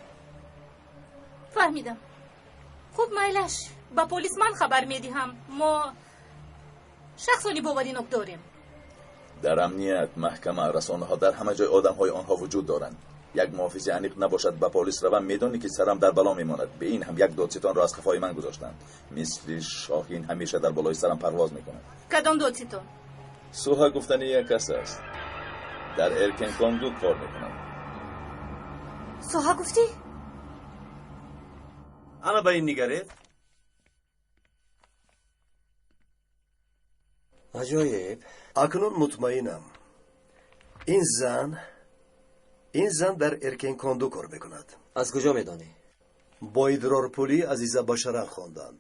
Фаҳмидам. Хуб, майлаш, ба полис ман хабар медиҳам. Мо шахсони боваринок дорем. Дар амният, маҳкама, расонаҳо, дар ҳама ҷой одамҳои онҳо вуҷуд доранд. Як муҳофизи аниқ набошад, ба полис равам, медонӣ ки сарам дар бало мемонад. Бе ин ҳам як додситонро аз қафои ман гузоштанд. Мисли шоҳин ҳамеша дар болои сарам парвоз мекунад. Кадом додситон? Суҳа гуфтани як кас аст. Дар Эркенконду кор мекунад. Суҳа гуфтӣ? Ана ба ин нигаред. Аҷоиб. Акнун мутмаинам. Ин зан дар Эркенконду кор мекунад. Аз куҷо медонӣ? Бо идрорпулӣ Азиза Башаран хонданд.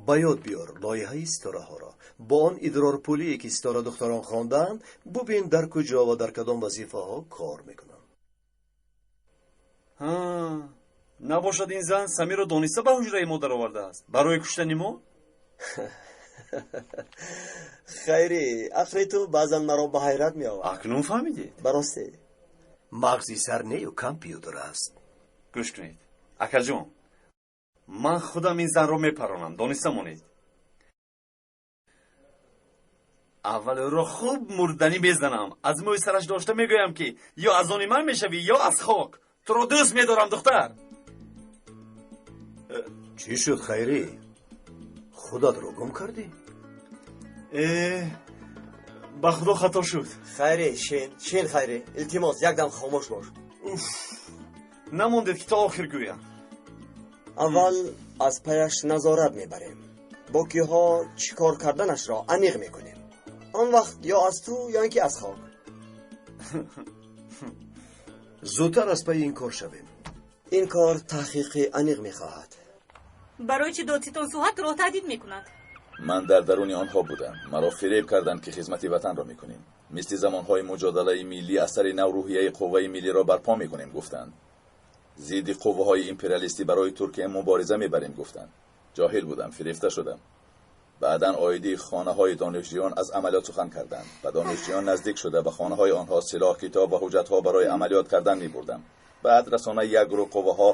Ба ёд биёр лоиҳаи ситораҳоро. Бо он идрорпулие ки ситора духтарон хонданд, бубин дар куҷо ва дар кадом вазифаҳо кор мекунанд. Набошад ин зан Самирро дониста ба ҳуҷраи мо даровардааст барои куштани мо? Хайрӣ, ақли ту баъзан маро ба ҳайрат меовард. Акнун фаҳмидед? Баросте. Мағзи сар нею компютер аст. Гӯш кунед, акаҷон, ман худам ин занро мепаронам, дониста монед. Аввал ӯро хуб мурданӣ мезанам, аз мӯи сараш дошта мегӯям ки ё аз они ман мешавӣ, ё аз хок. Туро дӯст медорам, духтар. Чӣ шуд, Хайрӣ? Худатро гум кардӣ? Ба худо хато шуд. Хайрӣ, шин, шин, Хайрӣ, илтимос, якдам хомӯш бош. Уф, намондед ки то охир гӯям. Аввал аз паяш назорат мебарем. Бо киҳо чӣ кор карданашро аниқ мекунем. Он вақт ё аз ту, ё ин ки аз хок. Зудтар аз пайи ин кор шавем. Ин кор таҳқиқи аниқ мехоҳад. Барои чӣ додситон Суҳат туро таҳдид мекунад? Ман дар даруни онҳо будам. Маро фиреб карданд ки хизмати ватанро мекунем. Мисли замонҳои муҷодалаи миллӣ аз сари нав рӯҳияи қувваи миллиро барпо мекунем, гуфтанд. Зидди қувваҳои империалистӣ барои Туркия мубориза мебарем, гуфтанд. Ҷоҳил будам, фирефта шудам. Баъдан оиди хонаҳои донишҷӯён аз амалиёт сухан карданд. Ба донишҷӯён наздик шуда ба хонаҳои онҳо силоҳ, китоб ва ҳуҷҷатҳо барои амалиёт кардан мебурдам. Баъд расонаи як гурӯҳ қувваҳо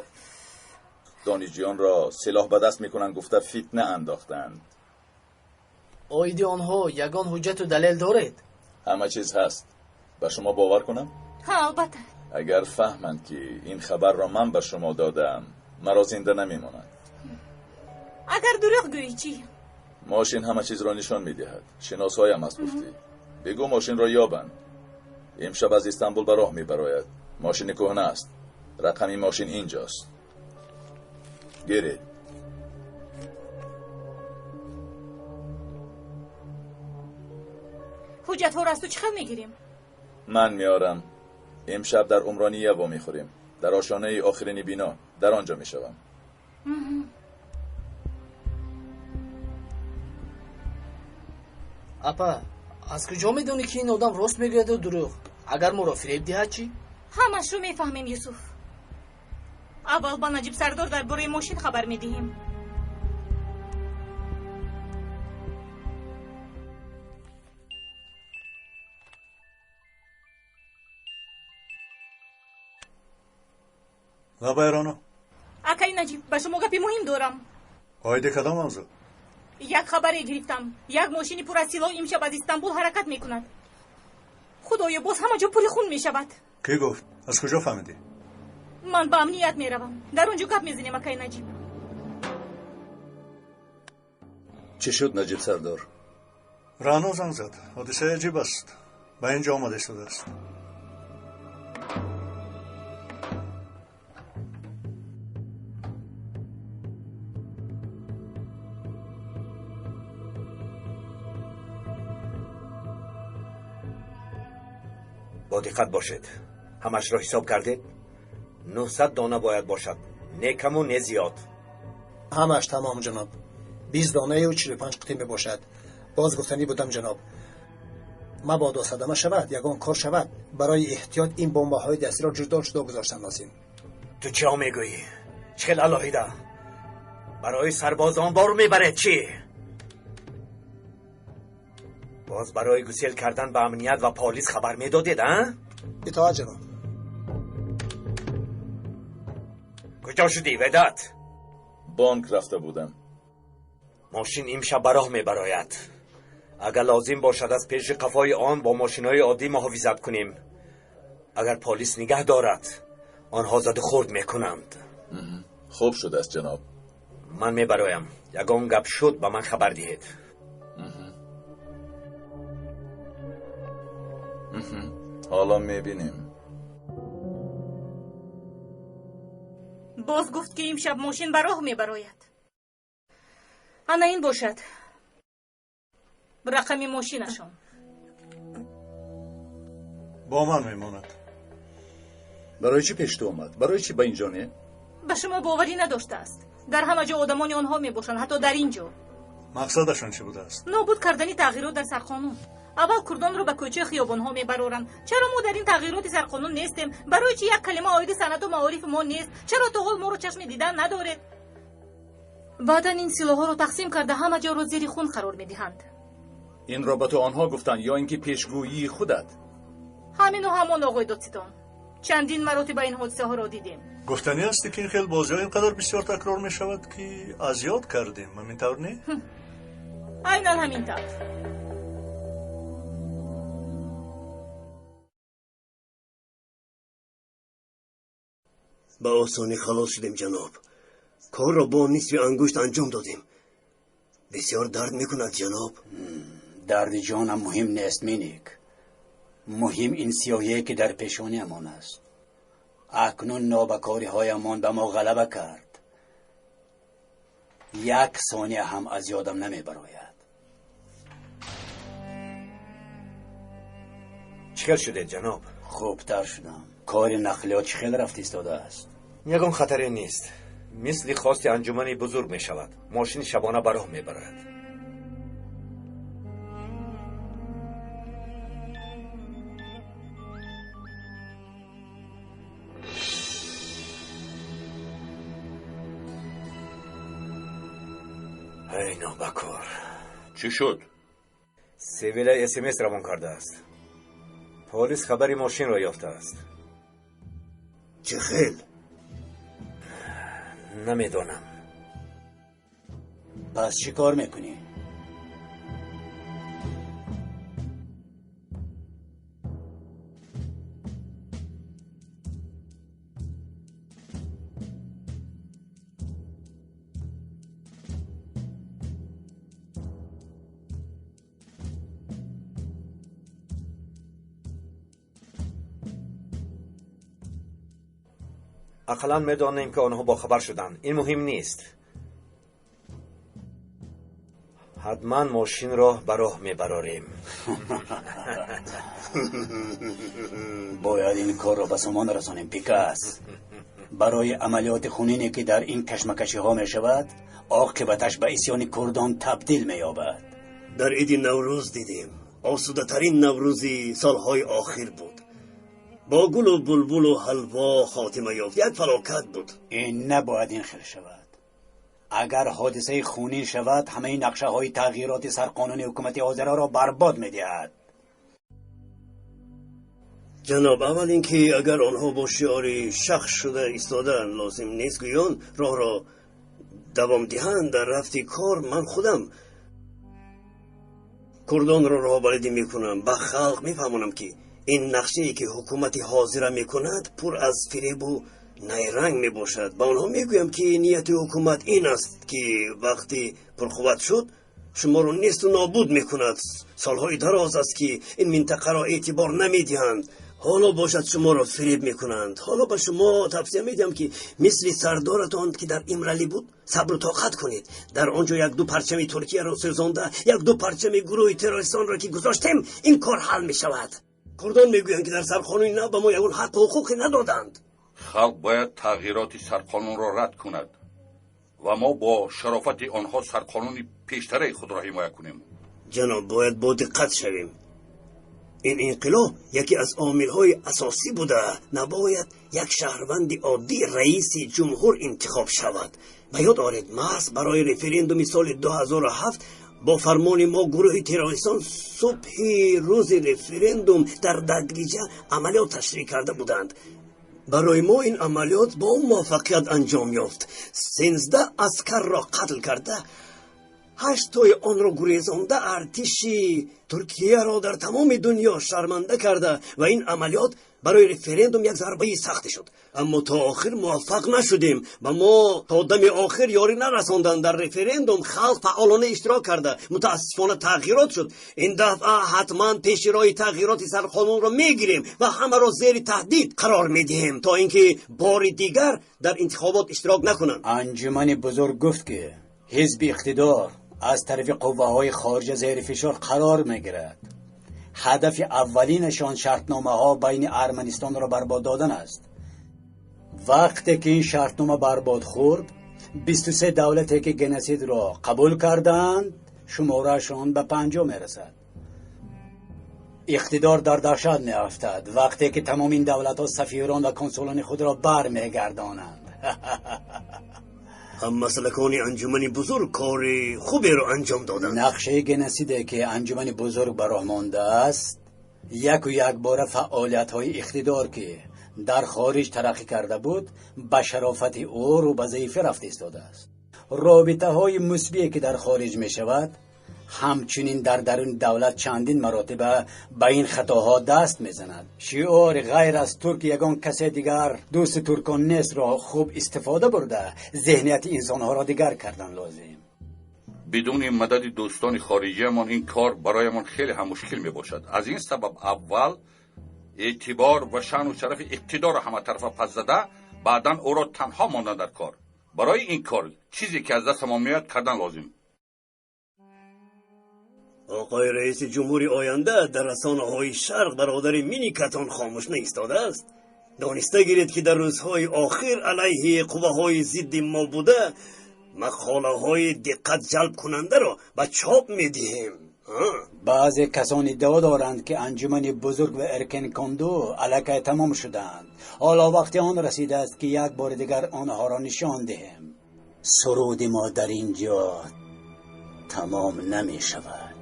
донишҷӯёнро силоҳ ба даст мекунанд гуфта фитна андохтанд. Оиди онҳо ягон ҳуҷҷату далел доред? Ҳама чиз ҳаст. Ба шумо бовар кунам? Ҳа, албатта. Агар фаҳманд, ки ин хабарро ман ба шумо додаам, маро зинда намемонанд. Агар дурӯғ гӯӣ чӣ? Мошин ҳама чизро нишон медиҳад. Шиносҳоям аст, гуфтӣ. Бигӯ мошинро ёбанд. Имшаб аз Истанбул ба роҳ мебарояд. Мошини кӯҳна аст. Рақами мошин инҷост. Гиред. Ҳуҷҷатҳоро аз ту чӣ хел мегирем? Ман меорам. Имшаб дар Умрония вомехӯрем. Дар ошонаи охирини бино. Дар он ҷо мешавам. Апа, аз куҷо медонӣ, ки ин одам рост мегӯяду дурӯғ? Агар моро фиреб диҳад чӣ? Ҳамашро мефаҳмем, Юсуф. Аввал ба Наҷиб сардор дар бораи мошин хабар медиҳем. Лабай, Рано. Акаи Наҷиб, ба шумо гапи муҳим дорам. Оиди кадом мавзӯъ? Як хабаре гирифтам. Як мошини пур аз силоҳ имшаб аз Истанбул ҳаракат мекунад. Худоё, боз ҳама ҷо пури хун мешавад. Кӣ гуфт? Аз куҷо фаҳмидӣ? Ман ба амният меравам. Дар он ҷо гап мезанем, акаи Наҷиб. Чӣ шуд, Наҷиб сардор? Рано занг зад. Ҳодисаи аҷиб аст. Ба ин ҷо омада истодааст. Бо диққат бошед. Ҳамашро ҳисоб кардед? 900 дона бояд бошад, не каму не зиёд. Ҳамаш тамом, ҷаноб. 20 донаю 45 қутӣ мебошад. Боз гуфтанӣ будам, ҷаноб, мабодо садама шавад, ягон кор шавад, барои эҳтиёт ин бомбаҳои дастиро ҷудо ҷудо гузоштан лозим. Ту чиҳо мегӯӣ? Чӣ хел алоҳида? Барои сарбозон бор мебаред чӣ? Боз барои гусел кардан ба амният ва полис хабар медодед, а? Итоат, ҷаноб. Куҷо шудӣ, Ведат? Бонк рафта будам. Мошин имшаб ба роҳ мебарояд. Агар лозим бошад, аз пеши қафои он бо мошинҳои оддӣ муҳофизат кунем. Агар полис нигаҳ дорад, онҳо заду хурд мекунанд. Хуб шудааст, ҷаноб. Ман мебароям. Ягон гап шуд, ба ман хабар диҳед. Ҳоло мебинем. Боз гуфт, ки имшаб мошин ба роҳ мебарояд. Ана ин бошад рақами мошинашон. Бо ман мемонад. Барои чӣ пеш ту омад? Барои чӣ ба ин ҷо не? Ба шумо боварӣ надоштааст. Дар ҳама ҷо одамони онҳо мебошанд, ҳатто дар ин ҷо. Мақсадашон чӣ будааст? Нобуд кардани тағйирот дар сарқонун. Аввал курдонро ба кӯчаи хиёбонҳо мебароранд. Чаро мо дар ин тағйироти сарқонун нестем? Барои чӣ як калима оиди санъату маорифи мо нест? Чаро то ҳол моро чашми дидан надоред? Баъдан ин силоҳҳоро тақсим карда, ҳама ҷоро зери хун қарор медиҳанд. Инро ба ту онҳо гуфтанд ё ин ки пешгӯии худат? Ҳамину ҳамон, оғои додситон. Чандин маротиба ин ҳодисаҳоро дидем. Гуфтанӣ аст, ки ин хел бозиҳо ин қадар бисёр такрор мешавад, ки аз ёд кардем. Ҳамин тавр не? Айнан ҳамин тавр. Ба осонӣ халос шудем, ҷаноб. Корро бо нисфи ангушт анҷом додем. Бисёр дард мекунад, ҷаноб. Дарди ҷонам муҳим нест, Миник. Муҳим ин сиёҳие, ки дар пешониамон аст. Акнун нобакориҳоямон ба мо ғалаба кард. Як сония ҳам аз ёдам намебарояд. Чӣ хел шудед, ҷаноб? Хубтар шудам. Кори нақлиёт чӣ хел рафта истодааст? Ягон хатаре нест. Мисли хости анҷумани бузург мешавад. Мошини шабона ба роҳ мебарояд. Эй нобакор! Чӣ шуд? Севила СМС равон кардааст. Полис хабари мошинро ёфтааст. Чӣ хел? Намедонам. Пас чӣ кор мекунӣ? Ақаллан медонем, ки онҳо бохабар шуданд. Ин муҳим нест. Ҳатман мошинро ба роҳ мебарорем. Бояд ин корро ба сомон расонем, Пикас. Барои амалиёти хунине, ки дар ин кашмакашиҳо мешавад, оқибаташ ба исьёни курдон табдил меёбад. Дар иди Наврӯз дидем, осудатарин Наврӯзи солҳои охир буд. Бо гулу булбулу ҳалво хотима ёфт. Як фалокат буд. Ин набояд ин хел шавад. Агар ҳодисаи хунин шавад, ҳамаи нақшаҳои тағйироти сарқонуни ҳукумати ҳозираро барбод медиҳад. Ҷаноб, аввал ин ки агар онҳо бо шиори шахс шуда истода лозим нест гӯён роҳро давом диҳанд дар рафти кор, ман худам курдонро роҳбаледӣ мекунам. Ба халқ мефаҳмонам, ки ин нақшае, ки ҳукумати ҳозира мекунад, пур аз фиребу найранг мебошад. Ба онҳо мегӯям, ки нияти ҳукумат ин аст, ки вақти пурқувват шуд, шуморо несту нобуд мекунад. Солҳои дароз аст, ки ин минтақаро эътибор намедиҳанд, ҳоло бошад шуморо фиреб мекунанд. Ҳоло ба шумо тавсия медиҳам, ки мисли сардоратон, ки дар Имралӣ буд, сабру тоқат кунед. Дар он ҷо якду парчами Туркияро сӯзонда, якду парчами гурӯҳи террористонро ки гузоштем, ин кор ҳал мешавад. Курдон мегӯянд, ки дар сарқонуни нав ба мо ягон ҳаққу ҳуқуқе надоданд. Халқ бояд тағйироти сарқонунро рад кунад ва мо бо шарофати онҳо сарқонуни пештараи худро ҳимоя кунем. Ҷаноб, бояд бо диққат шавем. Ин инқилоб яке аз омилҳои асосӣ буда, набояд як шаҳрванди оддӣ раиси ҷумҳур интихоб шавад. Ба ёд оред, маҳз барои референдуми соли 2007 бо фармони мо гурӯҳи террористон субҳи рӯзи референдум дар Даглиҷа амалиёт ташрӣ карда буданд. Барои мо ин амалиёт бо муваффақият анҷом ёфт. 13 аскарро қатл карда, ҳашттои онро гурезонда, артиши Туркияро дар тамоми дунё шарманда карда ва ин амалиёт барои референдум як зарбаи сахте шуд. Аммо то охир муваффақ нашудем. Ба мо то дами охир ёрӣ нарасонданд. Дар референдум халқ фаъолона иштирок карда, мутаассифона, тағйирот шуд. Ин дафъа ҳатман пеши роҳи тағйироти сарқонунро мегирем ва ҳамаро зери таҳдид қарор медиҳем, то ин ки бори дигар дар интихобот иштирок накунанд. Анҷумани бузург гуфт, ки ҳизби иқтидор аз тарафи қувваҳои хориҷа зери фишор қарор мегирад. Ҳадафи аввалинашон шартномаҳо байни Арманистонро барбод додан аст. Вақте ки ин шартнома барбод хӯрд, 23 давлате, ки геносидро қабул карданд, шумораашон ба 50 мерасад. Иқтидор дар даҳшат меафтад, вақте ки тамоми ин давлатҳо сафирон ва консулони худро бармегардонанд. Ҳаммаслакони анҷумани бузург кори хуберо анҷом доданд. Нақшаи геносиде, ки анҷумани бузург ба роҳ мондааст, яку якбора фаъолиятҳои иқтидор, ки дар хориҷ тараққӣ карда буд, ба шарофати ӯ рӯ ба заифӣ рафта истодааст. Робитаҳои мусбие, ки дар хориҷ мешавад, ҳамчунин дар даруни давлат чандин маротиба ба ин хатоҳо даст мезанад. Шиори ғайр аз турк ягон касе дигар дӯсти туркон нестро хуб истифода бурда, зеҳнияти инсонҳоро дигар кардан лозим. Бидуни мадади дӯстони хориҷиямон ин кор бароямон хеле ҳам мушкил мебошад. Аз ин сабаб аввал эътибор ва шаъну шарафи иқтидорро ҳаматарафа пас зада, баъдан ӯро танҳо мондан дар кор. Барои ин кор чизе, ки аз дастамон меояд, кардан лозим. Оқои раиси ҷумҳури оянда, дар расонаҳои Шарқ бародари Миникатон хомӯш наистодааст. Дониста гиред, ки дар рӯзҳои охир алайҳи қувваҳои зидди мо буда мақолаҳои диққат ҷалбкунандаро ба чоп медиҳем. Баъзе касон иддао доранд, ки анҷумани бузург ва Эркенконду аллакай тамом шудаанд. Ҳоло вақти он расидааст, ки як бори дигар онҳоро нишон диҳем. Суруди мо дар ин ҷо тамом намешавад.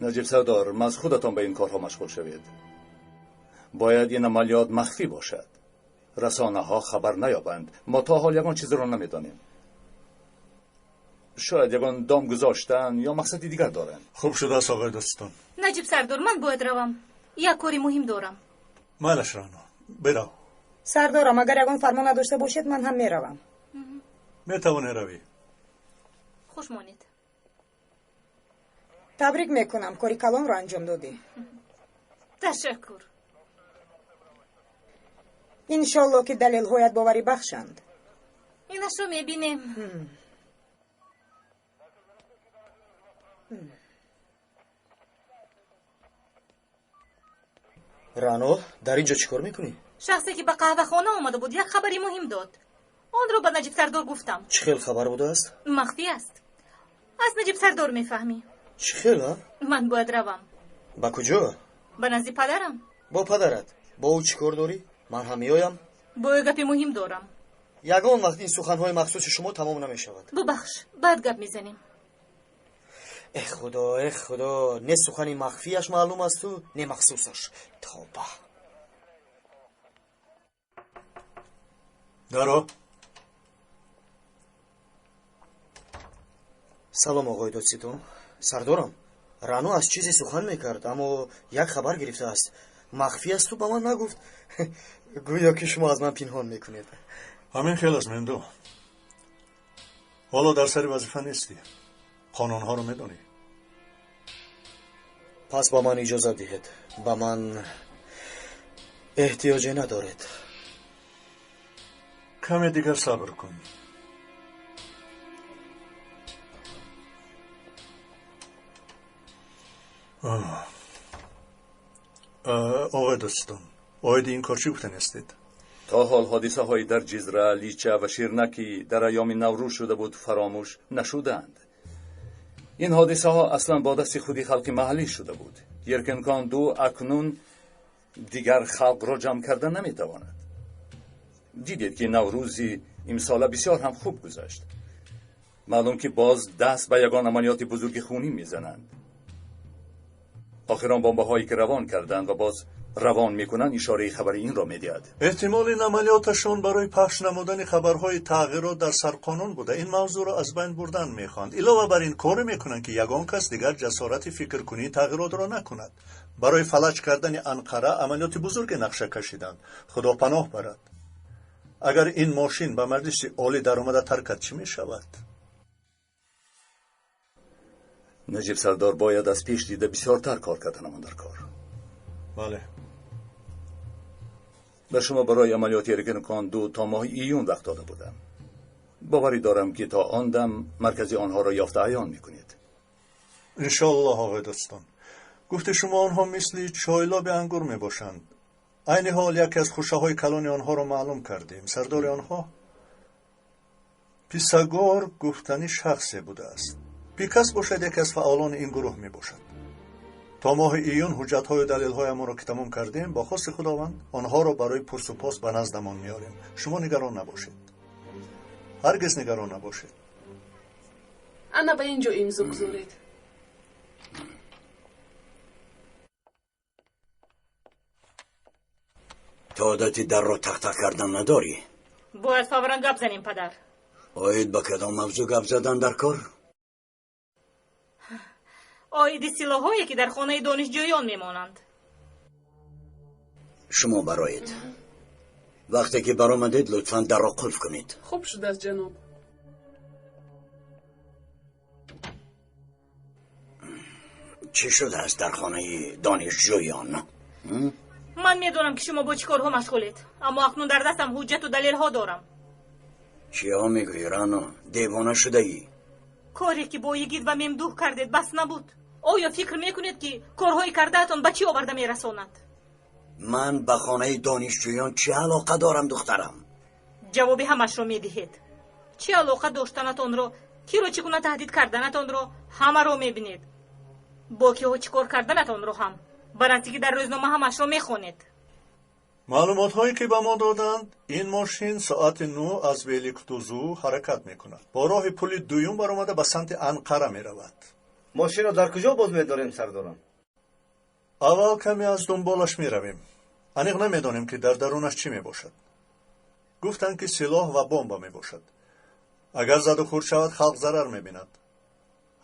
Наҷиб сардор, маҳз худатон ба ин корҳо машғул шавед. Бояд ин амалиёт махфӣ бошад, расонаҳо хабар наёбанд. Мо то ҳол ягон чизро намедонем. Шояд ягон дом гузоштан ё мақсади дигар доранд. Хуб шудааст, оғои дӯстон. Наҷиб сардор, ман бояд равам, як кори муҳим дорам. Майлаш, Рано, бирав. Сардорам, агар ягон фармон надошта бошед, ман ҳам меравам. Метавонӣ равӣ. Хуш монед. Табрик мекунам, кори калонро анҷом додӣ. Ташаккур. Иншолло, ки далелҳоят боварибахшанд. Инашро мебинем. Рано, дар ин ҷо чӣ кор мекунӣ? Шахсе, ки ба қаҳвахона омада буд, як хабари муҳим дод. Онро ба Наҷиб Сардор гуфтам. Чӣ хел хабар будааст? Махфӣ аст. Аз Наҷиб Сардор мефаҳмӣ. Чӣ хел, а? Ман бояд равам. Ба куҷо? Ба назди падарам. Бо падарат? Бо ӯ чӣ кор дорӣ? Ман ҳам меоям. Бо ӯ гапи муҳим дорам. Ягон вақт ин суханҳои махсуси шумо тамом намешавад. Бубахш, баъд гап мезанем. Э худо, э худо, не сухани махфияш маълум асту, не махсусаш. Тавба. Даро. Салом, оғои додситон. Сардорам, Рано аз чизе сухан мекард, аммо як хабар гирифтааст. Махфӣ асту ба ман нагуфт. Гӯё ки шумо аз ман пинҳон мекунед. Ҳамин хел аст, Мемду. Ҳоло дар сари вазифа нестӣ. Қонунҳоро медонӣ. Пас ба ман иҷозат диҳед. Ба ман эҳтиёҷе надоред. Каме дигар сабр кун. Оғои дӯстон, оиди ин кор чӣ гуфтанистед? То ҳол ҳодисаҳои дар Ҷизра, Лича ва Ширна, ки дар айёми Наврӯз шуда буд, фаромӯш нашуданд. Ин ҳодисаҳо аслан бо дасти худи халқи маҳаллӣ шуда буд. Еркинкон ду акнун дигар халқро ҷамъ карда наметавонад. Дидед, ки Наврӯзи имсола бисёр ҳам хуб гузашт. Маълум, ки боз даст ба ягон амалиёти бузурги хунӣ мезананд. Охир он бомбаҳое, ки равон карданд ва боз равон мекунанд, ишораи хабари инро медиҳад. Эҳтимол, ин амалиёташон барои пахш намудани хабарҳои тағйирот дар сарқонун буда. Ин мавзӯъро аз байн бурдан мехоҳанд. Илова бар ин, коре мекунанд, ки ягон кас дигар ҷасорати фикркунии тағйиротро накунад. Барои фалаҷ кардани Анқара амалиёти бузурге нақша кашиданд. Худо паноҳ барад. Агар ин мошин ба Маҷлиси Олӣ даромада таркад, чӣ мешавад? Наҷиб Сардор бояд аз пеш дида бисёртар кор карданамон дар кор. Бале. Ба шумо барои амалиёти Эргенекон ду то моҳи июн вақт дода будам. Боварӣ дорам, ки то он дам маркази онҳоро ёфта аён мекунед. Иншоаллоҳ, оғои дӯстон. Гуфти шумо, онҳо мисли чойлоби ангур мебошанд. Айни ҳол яке аз хушаҳои калони онҳоро маълум кардем. Сардори онҳо Писагор гуфтани шахсе будааст. Пикас бошад, яке аз фаъолони ин гурӯҳ мебошад. То моҳи июн ҳуҷҷатҳою далелҳоямонро ки тамом кардем, бо хости Худованд онҳоро барои пурсупос ба наздамон меорем. Шумо нигарон набошед. Ҳаргиз нигарон набошед. Ана, ба ин ҷо имзо гузоред. Ту одати дарро тақ-тақ кардан надорӣ. Бояд фавран гап занем, падар. Оид ба кадом мавзӯъ гап задан дар кор? Оиди силоҳое, ки дар хонаи донишҷӯён мемонанд. Шумо бароед. Вақте ки баромадед, лутфан дарро қулф кунед. Хуб шудааст, ҷаноб. Чӣ шудааст дар хонаи донишҷӯён? Ман медонам, ки шумо бо чӣ корҳо машғулед, аммо акнун дар дастам ҳуҷҷату далелҳо дорам. Чиҳо мегӯӣ, Рано? Девона шудаӣ? Коре, ки бо Йигит ва Мемдуҳ кардед, бас набуд? Оё фикр мекунед, ки корҳои кардаатон ба чӣ оварда мерасонад? Ман ба хонаи донишҷӯён чӣ алоқа дорам, духтарам? Ҷавоби ҳамашро медиҳед. Чӣ алоқа доштанатонро, киро чӣ гуна таҳдид карданатонро ҳамаро мебинед. Бо киҳо чӣ кор карданатонро ҳам ба наздикӣ дар рӯзнома ҳамашро мехонед. Маълумотҳое, ки ба мо доданд, ин мошин соати 9 аз Великдузу ҳаракат мекунад. Бо роҳи пули дуюм баромада ба самти Анқара меравад. Мошинро дар куҷо боз медорем, сардорам? Аввал каме аз дунболаш меравем. Аниқ намедонем, ки дар дарунаш чӣ мебошад. Гуфтанд, ки силоҳ ва бомба мебошад. Агар заду хурд шавад, халқ зарар мебинад.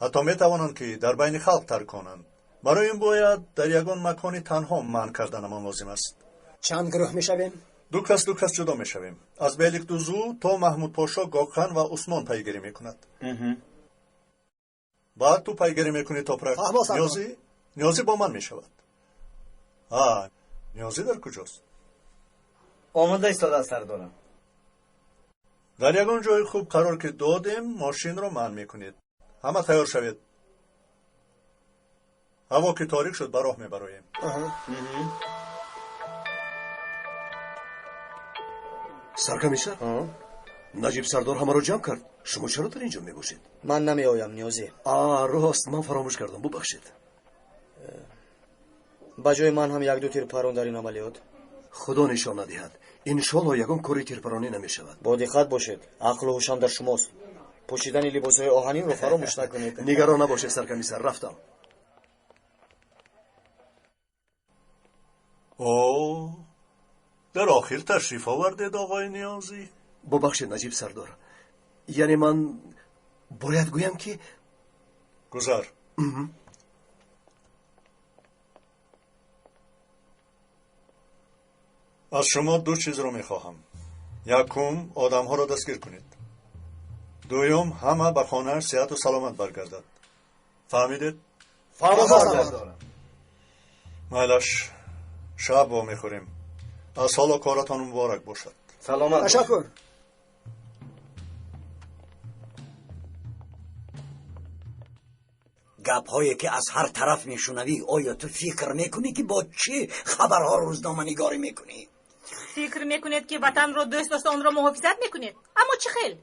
Ҳатто метавонанд, ки дар байни халқ тарконанд. Барои ин бояд дар ягон макони танҳо манъ карданамон лозим аст. Чанд гурӯҳ мешавем? Ду кас, ду кас ҷудо мешавем. Аз Беликдузу то Маҳмудпошо Гокхан ва Усмон пайгирӣ мекунад. Баъд ту пайгирӣ мекунӣ, Топрак. Фаҳмо, сардор. Ниёзӣ бо ман мешавад. Ниёзӣ дар куҷост? Омода истодааст, сардорам. Дар ягон ҷои хуб қарор ки додем, мошинро манъ мекунед. Ҳама тайёр шавед. Ҳаво ки торик шуд, ба роҳ мебароем. Саркомиссар, Наҷиб сардор ҳамаро ҷамъ кард. Шумо чаро дар ин ҷо мебошед? Ман намеоям, Ниёзӣ. Рост, ман фаромӯш кардам, бубахшед. Ба ҷои ман ҳам як-ду тирпарон дар ин амалиёт. Худо нишон надиҳад. Иншоалло ягон кори тирпаронӣ намешавад. Бо диққат бошед, ақлу ҳушам дар шумост. Пӯшидани либосҳои оҳанинро фаромӯш накунед. Нигарон набошед, саркомиссар, рафтам. О, дар охир ташриф овардед, оқои Ниёзӣ. Бубахшед, Наҷиб сардор. Яъне ман бояд гӯям ки гузар. Аз шумо ду чизро мехоҳам. Якум, одамҳоро дастгир кунед. Дуюм, ҳама ба хонааш сиҳату саломат баргардад. Фаҳмидед? Фаҳмо, сардор. Майлаш, шаб вомехӯрем. Аз ҳоло коратон муборак бошад. Саломат. Ташаккур. Гапҳое ки аз ҳар тараф мешунавӣ, оё ту фикр мекунӣ ки бо чӣ хабарҳо рӯзноманигорӣ мекунӣ? Фикр мекунед ки ватанро дӯст дошта онро муҳофизат мекунед? Аммо чӣ хел?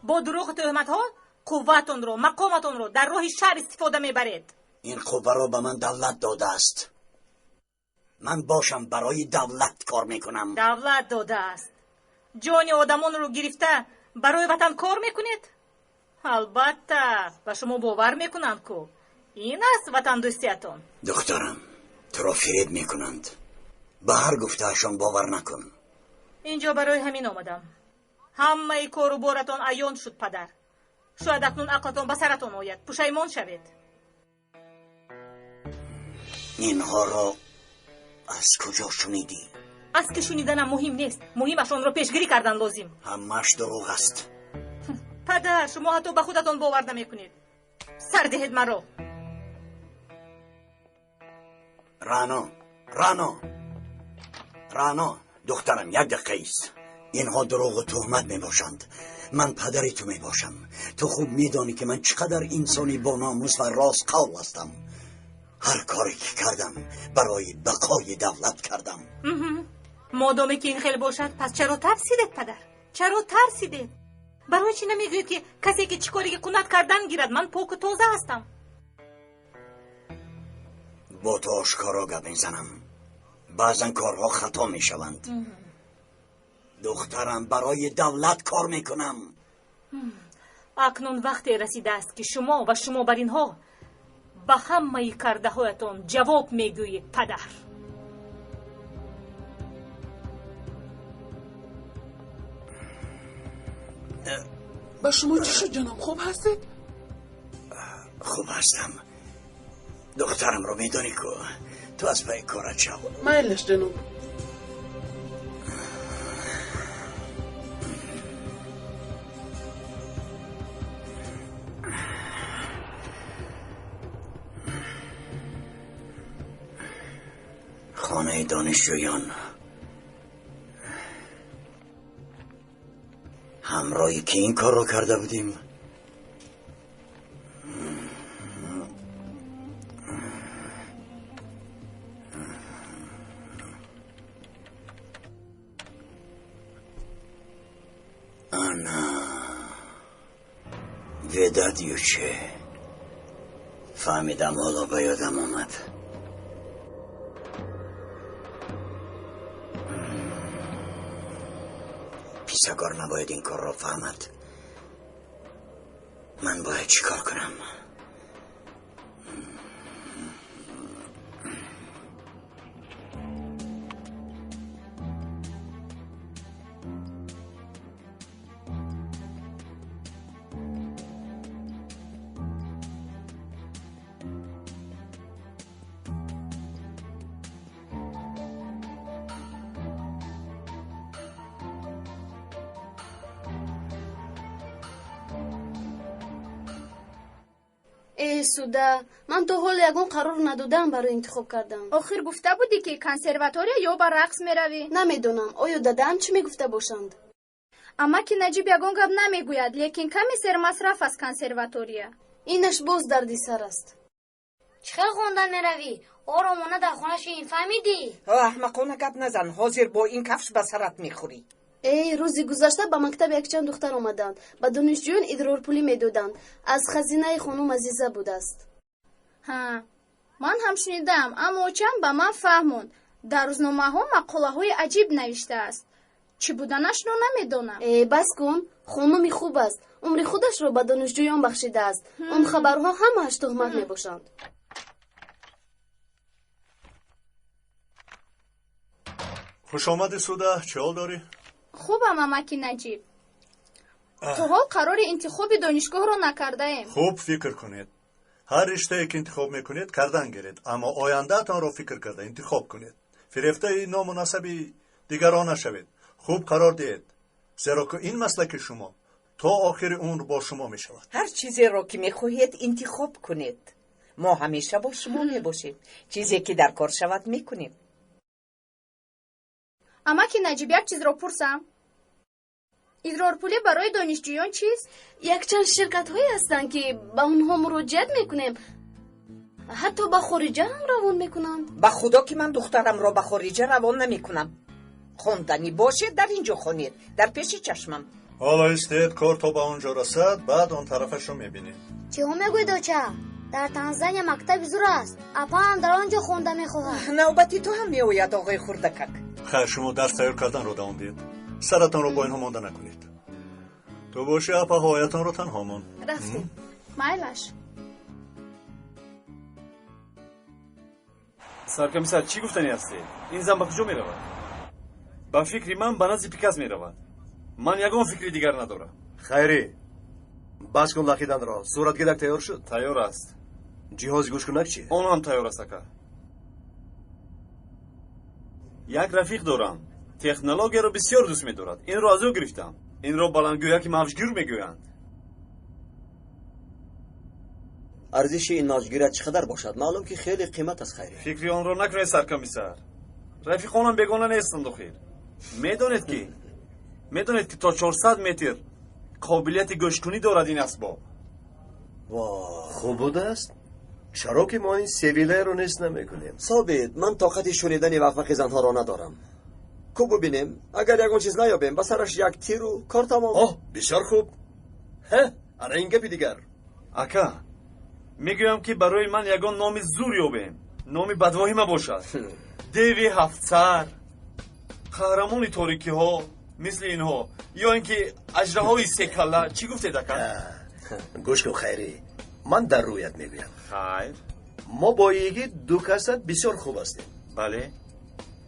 Бо дурӯғу тӯҳматҳо қувватонро, мақоматонро дар роҳи шар истифода мебаред. Ин қувваро ба ман давлат додааст. Ман бошам барои давлат кор мекунам. Давлат додааст. Ҷони одамонро гирифта барои ватан кор мекунед? Албатта, ба шумо бовар мекунанд ку. Ин аст ватандӯстиятон. Духтарам, туро фиреб мекунанд. Ба ҳар гуфтаашон бовар накун. Инҷо барои ҳамин омадам. Ҳамаи кору боратон аён шуд, падар. Шояд акнун ақлатон ба саратон ояд, пушаймон шавед. Инҳоро аз куҷо шунидӣ? Аз ки шуниданам муҳим нест. Муҳимаш онро пешгирӣ кардан лозим. Ҳамааш дурӯғ аст. Падар, шумо ҳатто ба худатон бовар намекунед. Сар диҳед маро. Рано, Рано, Рано, духтарам, як дақиқа ист. Инҳо дурӯғу туҳмат мебошанд. Ман падари ту мебошам. Ту хуб медонӣ ки ман чӣ қадар инсони бономус ва ростқавл ҳастам. Ҳар коре ки кардам барои бақои давлат кардам. Модоме ки ин хел бошад, пас чаро тарсидед, падар? Чаро тарсидед? Барои чӣ намегӯед ки касе ки чӣ коре ки кунад кардан гирад, ман поку тоза ҳастам? Бо ту ошкоро гап мезанам. Баъзан корҳо хато мешаванд. Духтарам, барои давлат кор мекунам. Акнун вақте расидааст ки шумо ва шумо бар инҳо ба ҳамаи кардаҳоятон ҷавоб мегӯед, падар. Ба шумо чӣ шуд, ҷаноб? Хуб ҳастед? Хуб ҳастам. Духтарамро медонӣ ку, ту аз пайи корат шав. Майлаш, ҷаноб. Хонаи донишҷӯён ҳамроҳи ки ин корро карда будем? Ана Ведад Юче. Фаҳмидам, ҳоло ба ёдам омад. Писагор набояд ин корро фаҳмад. Ман бояд чӣ кор кунам? Э, Суда, ман то ҳол ягон қарор надодаам барои интихоб кардан. Охир гуфта будӣ, ки консерватория ё ба рақс меравӣ. Намедонам, оё дадаам чӣ мегуфта бошанд? Амаки Наҷиб ягон гап намегӯяд, лекин каме сермасраф аст консерватория. Инаш боз дарди сар аст. Чӣ хел хондан меравӣ? Оромона дар хона шин, фаҳмидӣ? Аҳмақона гап назан, ҳозир бо ин кафш ба сарат мехӯрӣ. Эй, рӯзи гузашта ба мактаб якчанд духтар омаданд, ба донишҷӯён идрорпулӣ медоданд, аз хазинаи хонум Азиза будааст. Ҳа, ман ҳам шунидам, аммо очам ба ман фаҳмонд, дар рӯзномаҳо мақолаҳои аҷиб навиштааст, чӣ буданашро намедонам. Э, бас кун, хонуми хуб аст, умри худашро ба донишҷӯён бахшидааст. Он хабарҳо ҳамааш туҳмат мебошанд. Хушомадӣ, Суда, чӣ ҳол дорӣ? Хубам, амаки Наҷиб. То ҳол қарори интихоби донишгоҳро накардаем. Хуб фикр кунед. Ҳар риштае ки интихоб мекунед, кардан гиред, аммо ояндаатонро фикр карда интихоб кунед. Фирефтаи ному насаби дигарон нашавед. Хуб қарор диҳед, зеро ки ин маслаки шумо то охири умр бо шумо мешавад. Ҳар чизеро ки мехоҳед, интихоб кунед. Мо ҳамеша бо шумо мебошем, чизе ки дар кор шавад, мекунем. Амаки Наҷиб, як чизро пурсам: идрорпулӣ барои донишҷӯён чист? Якчанд ширкатҳое ҳастанд, ки ба онҳо муроҷиат мекунем, ҳатто ба хориҷа ҳам равон мекунанд. Ба худо ки ман духтарамро ба хориҷа равон намекунам. Хонданӣ бошед, дар ин ҷо хонед, дар пеши чашмам. Ҳоло истед, кор то ба он ҷо расад, баъд он тарафашро мебинем. Чиҳо мегӯед, оча? Дар Танзания мактаби зур аст, апаам дар он ҷо хонда мехоҳад. Навбати ту ҳам меояд, оғои хурдакак. Хайр, шумо дарс тайёр карданро давом диҳед, саратонро бо инҳо монда накунед. Ту бошӣ, апаҳоятонро танҳо мон. Рафтем, майлаш. Саркомиссар, чӣ гуфтанӣ ҳастед? Ин зан ба куҷо меравад? Ба фикри ман, ба назди Пикас меравад. Ман ягон фикри дигар надорам. Хайрӣ, бас кун лахиданро. Суратгирак тайёр шуд? Тайёр аст. Ҷиҳози гӯшкунак чӣ? Он ҳам тайёр аст, ака. Як рафиқ дорам, технологияро бисёр дӯст медорад. Инро аз ӯ гирифтам. Инро баландгӯяки мавҷгир мегӯянд. Арзиши ин мавҷгирак чӣ қадар бошад? Маълум ки хеле қимат аст, Хайрӣ. Фикри онро накунед, саркомиссар. Рафиқонам бегона нестанд. Охир медонед ки то 400 метр қобилияти гӯшкунӣ дорад ин асбоб. Хуб будааст. Чаро ки мо ин севилаеро нест намекунем? Собит, ман тоқати шунидани вақвақи занҳоро надорам. Ку бубинем, агар ягон чиз наёбем, ба сараш як тиру кор тамом. Оҳ, бисёр хуб. Ҳа, ана ин гапи дигар. Ака, мегӯям ки барои ман ягон номи зур ёбем, номи бадвоҳима бошад. Деви ҳафтсар, қаҳрамони торикиҳо, мисли инҳо, ё ин ки аждаҳои секалла. Чӣ гуфтед, ака? Гӯш кун, Хайрӣ, ман дар рӯят мегӯям. Хайр. Мо бо йигит ду касат бисёр хуб ҳастем. Бале.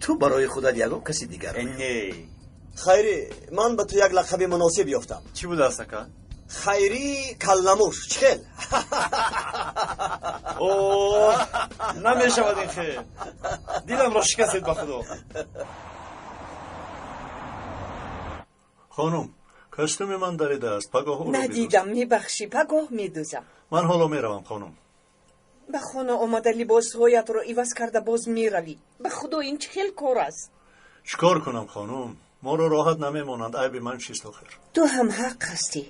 Ту барои худат ягон каси дигар. Не. Хайрӣ, ман ба ту як лақаби муносиб ёфтам. Чӣ будааст, ака? Хайрӣ калламуш. Чӣ хел? О, намешавад ин хел. Диламро шикастед, ба худо. Хонум, костюми ман даридааст, пагоҳ ӯро. Надидам, мебахшӣ, пагоҳ медӯзам. Ман ҳоло меравам, хонум. Ба хона омада либосҳоятро иваз карда боз меравӣ. Ба худо, ин чӣ хел кор аст? Чӣ кор кунам, хонум, моро роҳат намемонанд. Айби ман чист охир? Ту ҳам ҳақ ҳастӣ,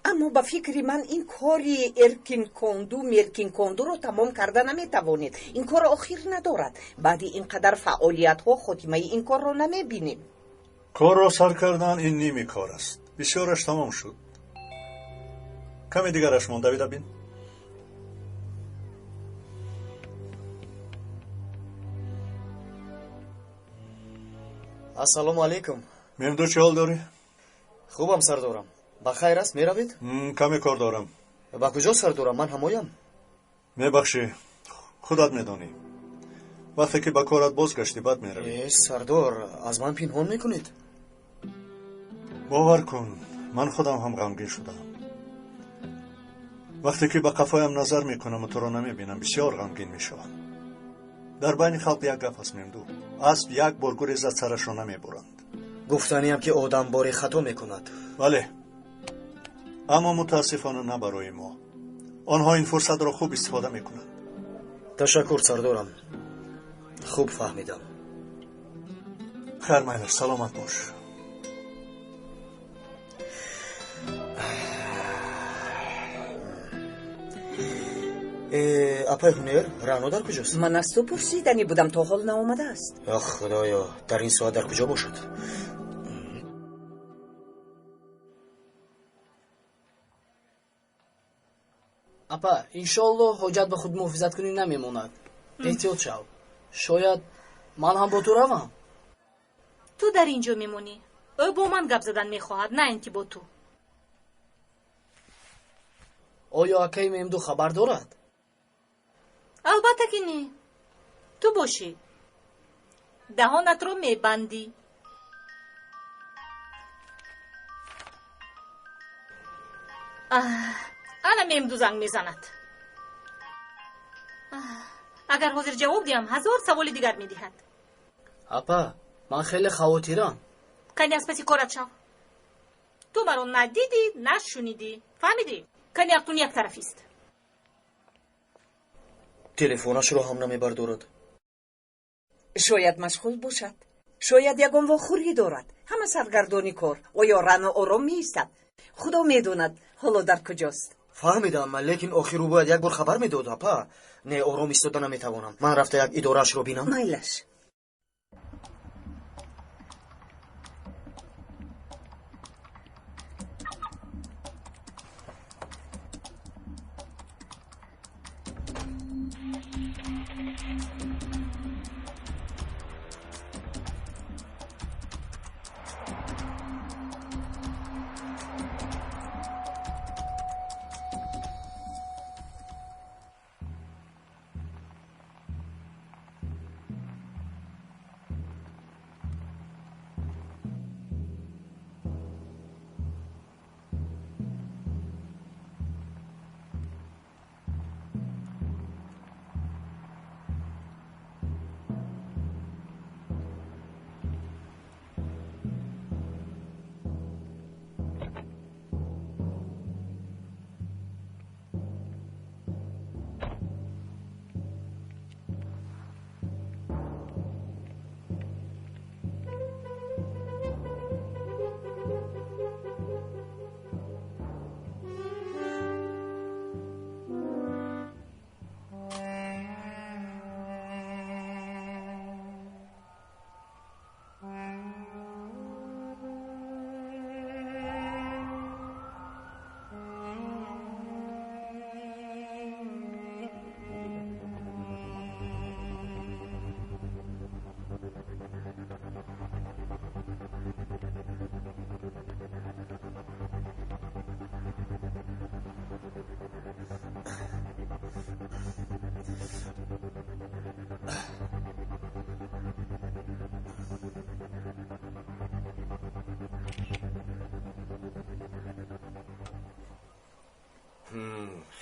аммо ба фикри ман ин кори эркинконду меркинкондуро тамом карда наметавонед. Ин кор охир надорад. Баъди ин қадар фаъолиятҳо хотимаи ин корро намебинем. Корро сар кардан ин ними кор аст. Бисёраш тамом шуд, каме дигараш монда. Бида бин. Ассалому алайкум. Мемду, чӣ ҳол дорӣ? Хубам, сардорам. Ба хайр аст, меравед? Каме кор дорам. Ба куҷо, сардорам? Ман ҳамоям. Мебахшӣ, худат медонӣ, вақте ки ба корат бозгаштӣ, баъд меравӣ. Э, сардор, аз ман пинҳон мекунед. Бовар кун, ман худам ҳам ғамгин шудам. Вақте ки ба қафоям назар мекунаму туро намебинам, бисёр ғамгин мешавам. Дар байни халқ як гап аст, Мемду: асб як бор гурезад, сарашро намебуранд. Гуфтаниям ки одам боре хато мекунад. Бале, аммо мутаассифона на барои мо. Онҳо ин фурсатро хуб истифода мекунанд. Ташаккур, сардорам, хуб фаҳмидам. Хайр, майлаш, саломат бош. Апай Ҳунер, Раъно дар куҷост? Ман аз ту пурсиданӣ будам, то ҳол наомадааст. Ах, худоё, дар ин соат дар куҷо бошад? Апа, иншоалло ҳоҷат ба худ муҳофизаткунӣ намемонад. Эҳтиёт шав. Шояд ман ҳам бо ту равам. Ту дар ин ҷо мемонӣ. Ӯ бо ман гап задан мехоҳад, на ин ки бо ту. Оё акаи Мемду хабар дорад? Албатта ки не. Ту бошӣ, даҳонатро мебандӣ. Ана Мемду занг мезанад. Агар ҳозир ҷавоб диҳам, 1000 саволи дигар медиҳад. Апа, ман хеле хавотирам. Кани аз паси корат шав. Ту маро на дидӣ, на шунидӣ. Фаҳмидӣ? Кани акнун яктарафист. Телефонашро ҳам намебардорад. Шояд машғул бошад, шояд ягон вохӯрӣ дорад. Ҳама саргардони кор. Оё Раъно ором меистад? Худо медонад ҳоло дар куҷост. Фаҳмидам, лекин охир ӯ бояд як бор хабар медод, апа. Не, ором истода наметавонам. Ман рафта як идораашро бинам. Майлаш.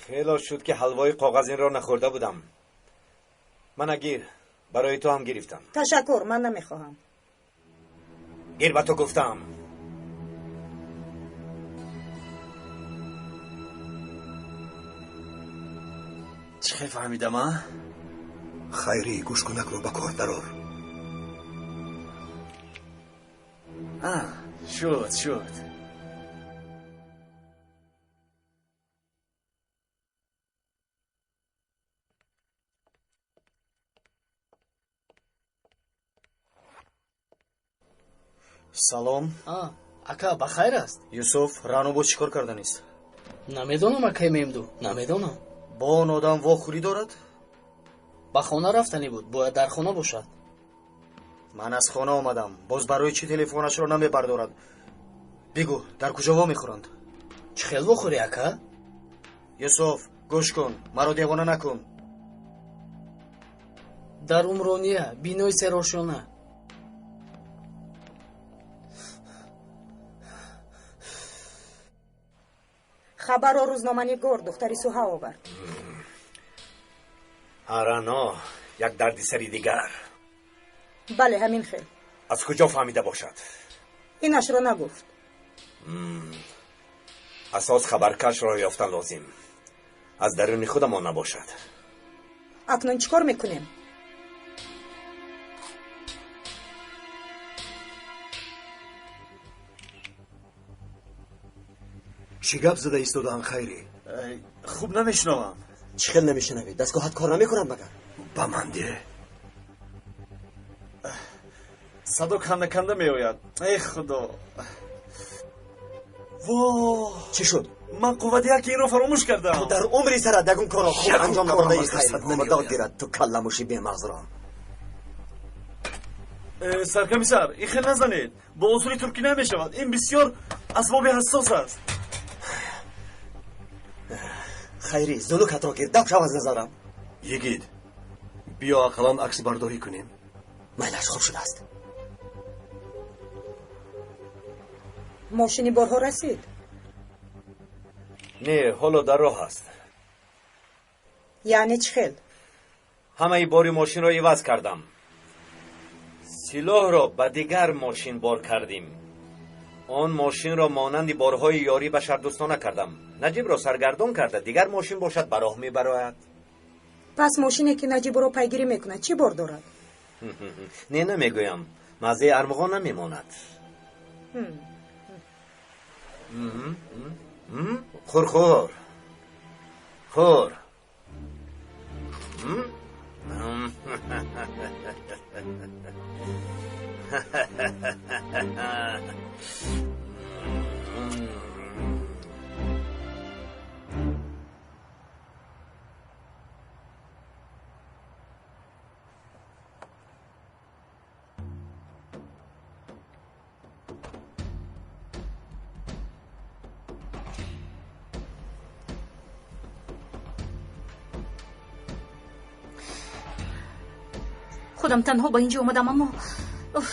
Хело шуд ки ҳалвои коғазинро нахӯрда будам. Мана гир, барои ту ҳам гирифтам. Ташаккур, ман намехоҳам. Гир ба ту гуфтам. Чӣ хел фаҳмидам, а? Хайрӣ, гӯшкунакро ба кор дарор. Шуд, шуд. Салом. Ака, ба хайр аст? Юсуф, Раъно боз чӣ кор карданист? Намедонам, акаи Мемду, намедонам. Бо он одам вохӯрӣ дорад? Ба хона рафтанӣ буд, бояд дар хона бошад. Ман аз хона омадам. Боз барои чӣ телефонашро намебардорад? Бигӯ, дар куҷо вомехӯранд? Чӣ хел вохӯрӣ, ака? Юсуф, гӯш кун, маро девона накун. Дар Умрония, бинои серошёна. Хабарро рӯзноманигор духтари Суҳа овард. Рано, як дарди сари дигар. Бале, ҳамин хел. Аз куҷо фаҳмида бошад? Инашро нагуфт. Асос хабаркашро ёфтан лозим. Аз даруни худамон набошад. Акнун чӣ кор мекунем? Чӣ гап зада истодаанд, Хайрӣ? Хуб намешунавам. Чӣ хел намешунавӣ? Дастгоҳат кор намекунад магар? Ба ман де. Садо канда канда меояд. Эй худо! Во! Чӣ шуд? Ман қуввати яке инро фаромӯш кардам. Ту дар умри сарат ягон корро хуб Ягон анҷом корам надодаи, аз дастат Хайрӣ. Худо намеояд. гирад ту калламуши бемағзро. Саркомиссар, ин хел назанед. Бо усули туркӣ намешавад. Ин бисёр асбоби ҳассос аст. Хайрӣ, зулукатро гир, дав шав аз назарам. Йигит, биё ақаллан аксбардорӣ кунем. Майлаш, хуб шудааст. Мошини борҳо расид? Не, ҳоло дар роҳ аст. Яъне чӣ хел? Ҳамаи бори мошинро иваз кардам. Силоҳро ба дигар мошин бор кардем. Он мошинро монанди борҳои ёрӣ башардӯстона кардам. Наҷибро саргардон карда, дигар мошин бошад ба роҳ мебарояд. Пас мошине ки Наҷибро пайгирӣ мекунад, чӣ бор дорад? Не, намегӯям. Маззаи армуғон намемонад. Хӯр, хӯр. Хӯр. Худам танҳо ба инҷо омадам, аммо уф.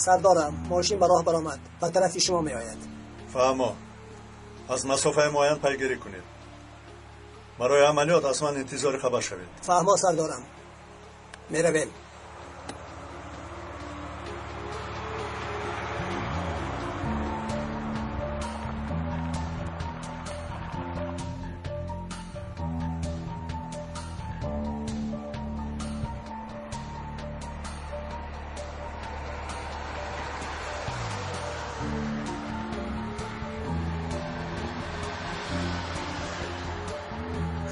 Сардорам, мошин ба роҳ баромад, ба тарафи шумо меояд. Фаҳмо, аз масофаи муайян пайгирӣ кунед. Барои амалиёт аз ман интизори хабар шавед. Фаҳмо, сардорам, меравем.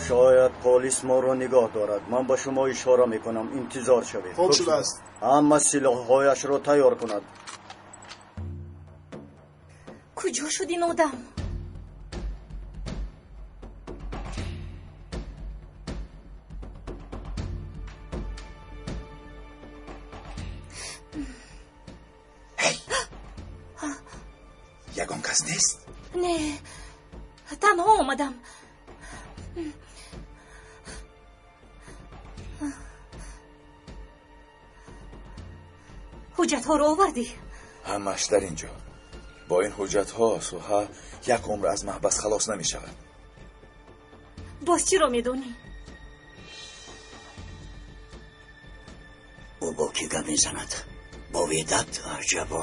Шояд полис моро нигоҳ дорад. Ман ба шумо ишора мекунам, интизор шавед. Хуб шудааст. Ҳама силоҳҳояшро тайёр кунад. Куҷо шуд ин одам? Ягон кас нест? Не, танҳо омадам. Ҳуҷҷатҳоро овардӣ? Ҳамааш дар ин ҷо. Бо ин ҳуҷҷатҳо Суҳа як умр аз маҳбас халос намешавад. Боз чиро медонӣ? Ӯ бо кӣ гап мезанад? Бо Ведат? Аҷабо!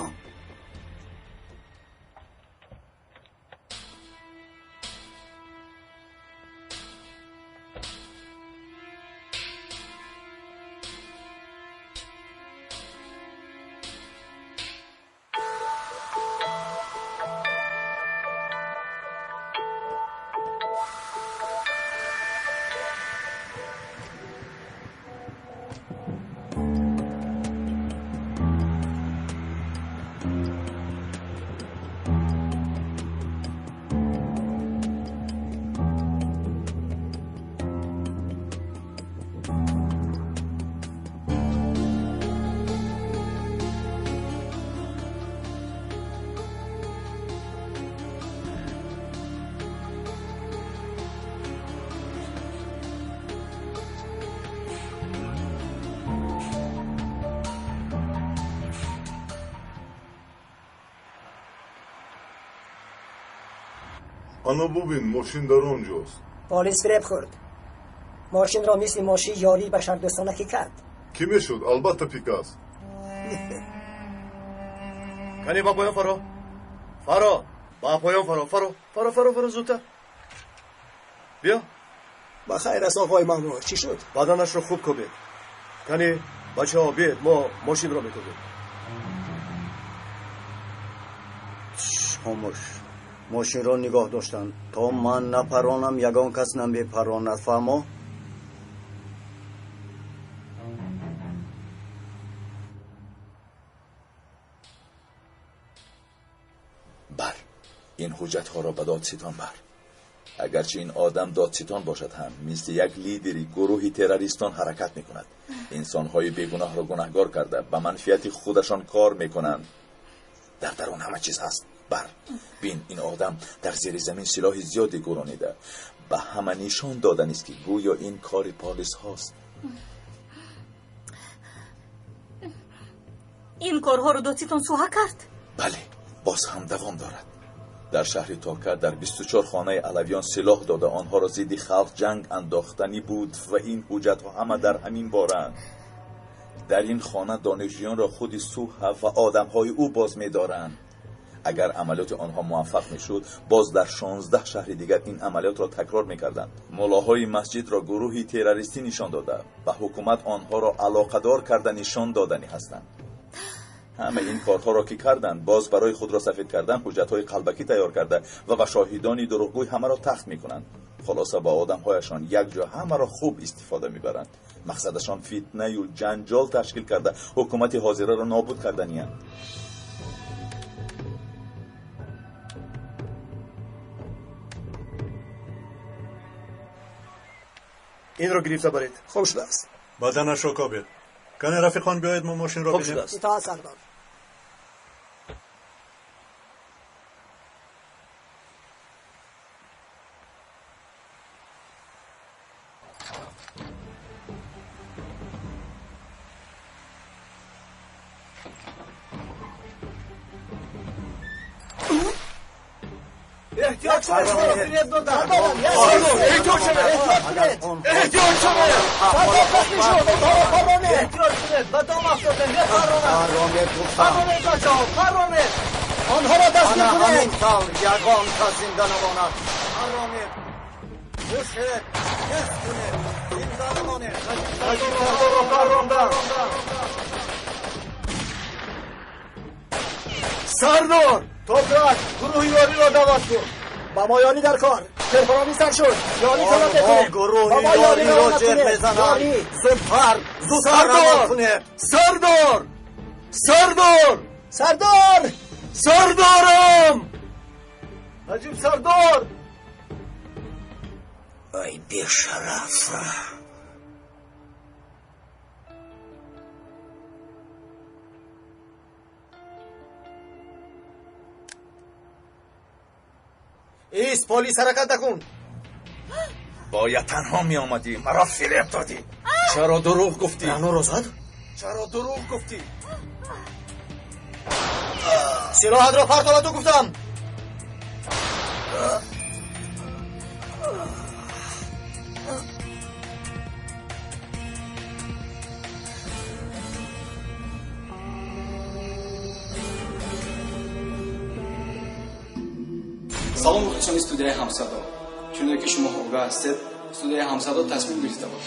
Ана бубин, мошин дар он ҷост. Полис фиреб хӯрд. Мошинро мисли мошини ёрии башардӯстона ки кард? Кӣ мешуд? Албатта Пикас. Кани ба поён фаро. Фаро, ба поён фаро, фаро, фаро, фаро, фаро, зудтар. Биё. Ба хайр аст, оқои маъмур. Чӣ шуд? Баданашро хуб кобед. Кани, бачаҳо, биед, мо мошинро мекобем. Хомӯш. Мошинро нигоҳ доштанд. То ман напаронам, ягон кас намепаронад, фаҳмо? Бар, ин ҳуҷҷатҳоро ба додситон бар. Агарчи ин одам додситон бошад ҳам, мисли як лидери гурӯҳи террористон ҳаракат мекунад. Инсонҳои бегуноҳро гунаҳгор карда, ба манфиати худашон кор мекунанд. Дар дарун ҳама чиз ҳаст. Бар, бин, ин одам дар зери замин силоҳи зиёде гуронида. Ба ҳама нишон доданист, ки гӯё ин кори полисҳост. Ин корҳоро додситон суҳа кард? Бале, боз ҳам давом дорад. Дар шаҳри Тока дар 24 хонаи алавиён силоҳ дода, онҳоро зидди халқ ҷанг андохтанӣ буд ва ин ҳуҷҷатҳо ҳама дар ҳамин боранд. Дар ин хона донишҷӯёнро худи Суҳа ва одамҳои ӯ боз медоранд. Агар амалиёти онҳо муваффақ мешуд, боз дар 16 шаҳри дигар ин амалиётро такрор мекарданд. Муллоҳои масҷидро гурӯҳи террористӣ нишон дода, ба ҳукумат онҳоро алоқадор карда нишон доданӣ ҳастанд. Ҳама ин корҳоро ки карданд, боз барои худро сафед кардан ҳуҷҷатҳои қалбакӣ тайёр карда ва ба шоҳидони дурӯғгӯй ҳамаро тахт мекунанд. Хулоса, ба одамҳояшон якҷо ҳамаро хуб истифода мебаранд. Мақсадашон фитнаю ҷанҷол ташкил карда, ҳукумати ҳозираро нобуд карданиянд. Инро гирифта баред. Хуб шудааст. Баданашро кобед. Кане рафиқон, биёед мо мошинро Хуб бинем. шудааст. Итоат, сардор. Эҳтиёт шавед, шуморо фиреб доданд. Эҳтиёт шавед, эҳтиёт кунед. Эҳтиёт шавед. Сардор пас мешуд, онҳоро парронед. Эҳтиёт кунед, ба дом афтода мепаронанд. Парронед, гуфтам. Парронед, бачаҳо, парронед. Онҳоро дастгир Ана кунед. ҳамин тавр ягон кас зинда намонад. Парронед. Бушед, ҳифз кунед. Зинда намонед. Сардорро парронданд. Сардор, Топрак, гурӯҳи ёриро даъват кун. Ба мо ёрӣ дар кор. Телефонҳо сар шуд. Ёрӣ талаб Онҳо мекунем. гурӯҳи Ба мо ёриро ёриро равона ҷеғ кунед. мезананд. Ёрӣ. Зудтар, зудтар амал Сардор! кунед. Сардор! Сардор! Сардор! Сардорам! Наҷиб сардор! Ай бешараф! Ист, полис, ҳаракат накун. Бояд танҳо меомадӣ. Маро фиреб додӣ. Чаро дурӯғ гуфтӣ? Раноро зад? Чаро дурӯғ гуфтӣ? Силоҳатро партова, ту гуфтам. Салом, мухлисони студияи Ҳамсадо. Чуноне ки шумо огаҳ ҳастед, студияи Ҳамсадо тасмим гирифта буд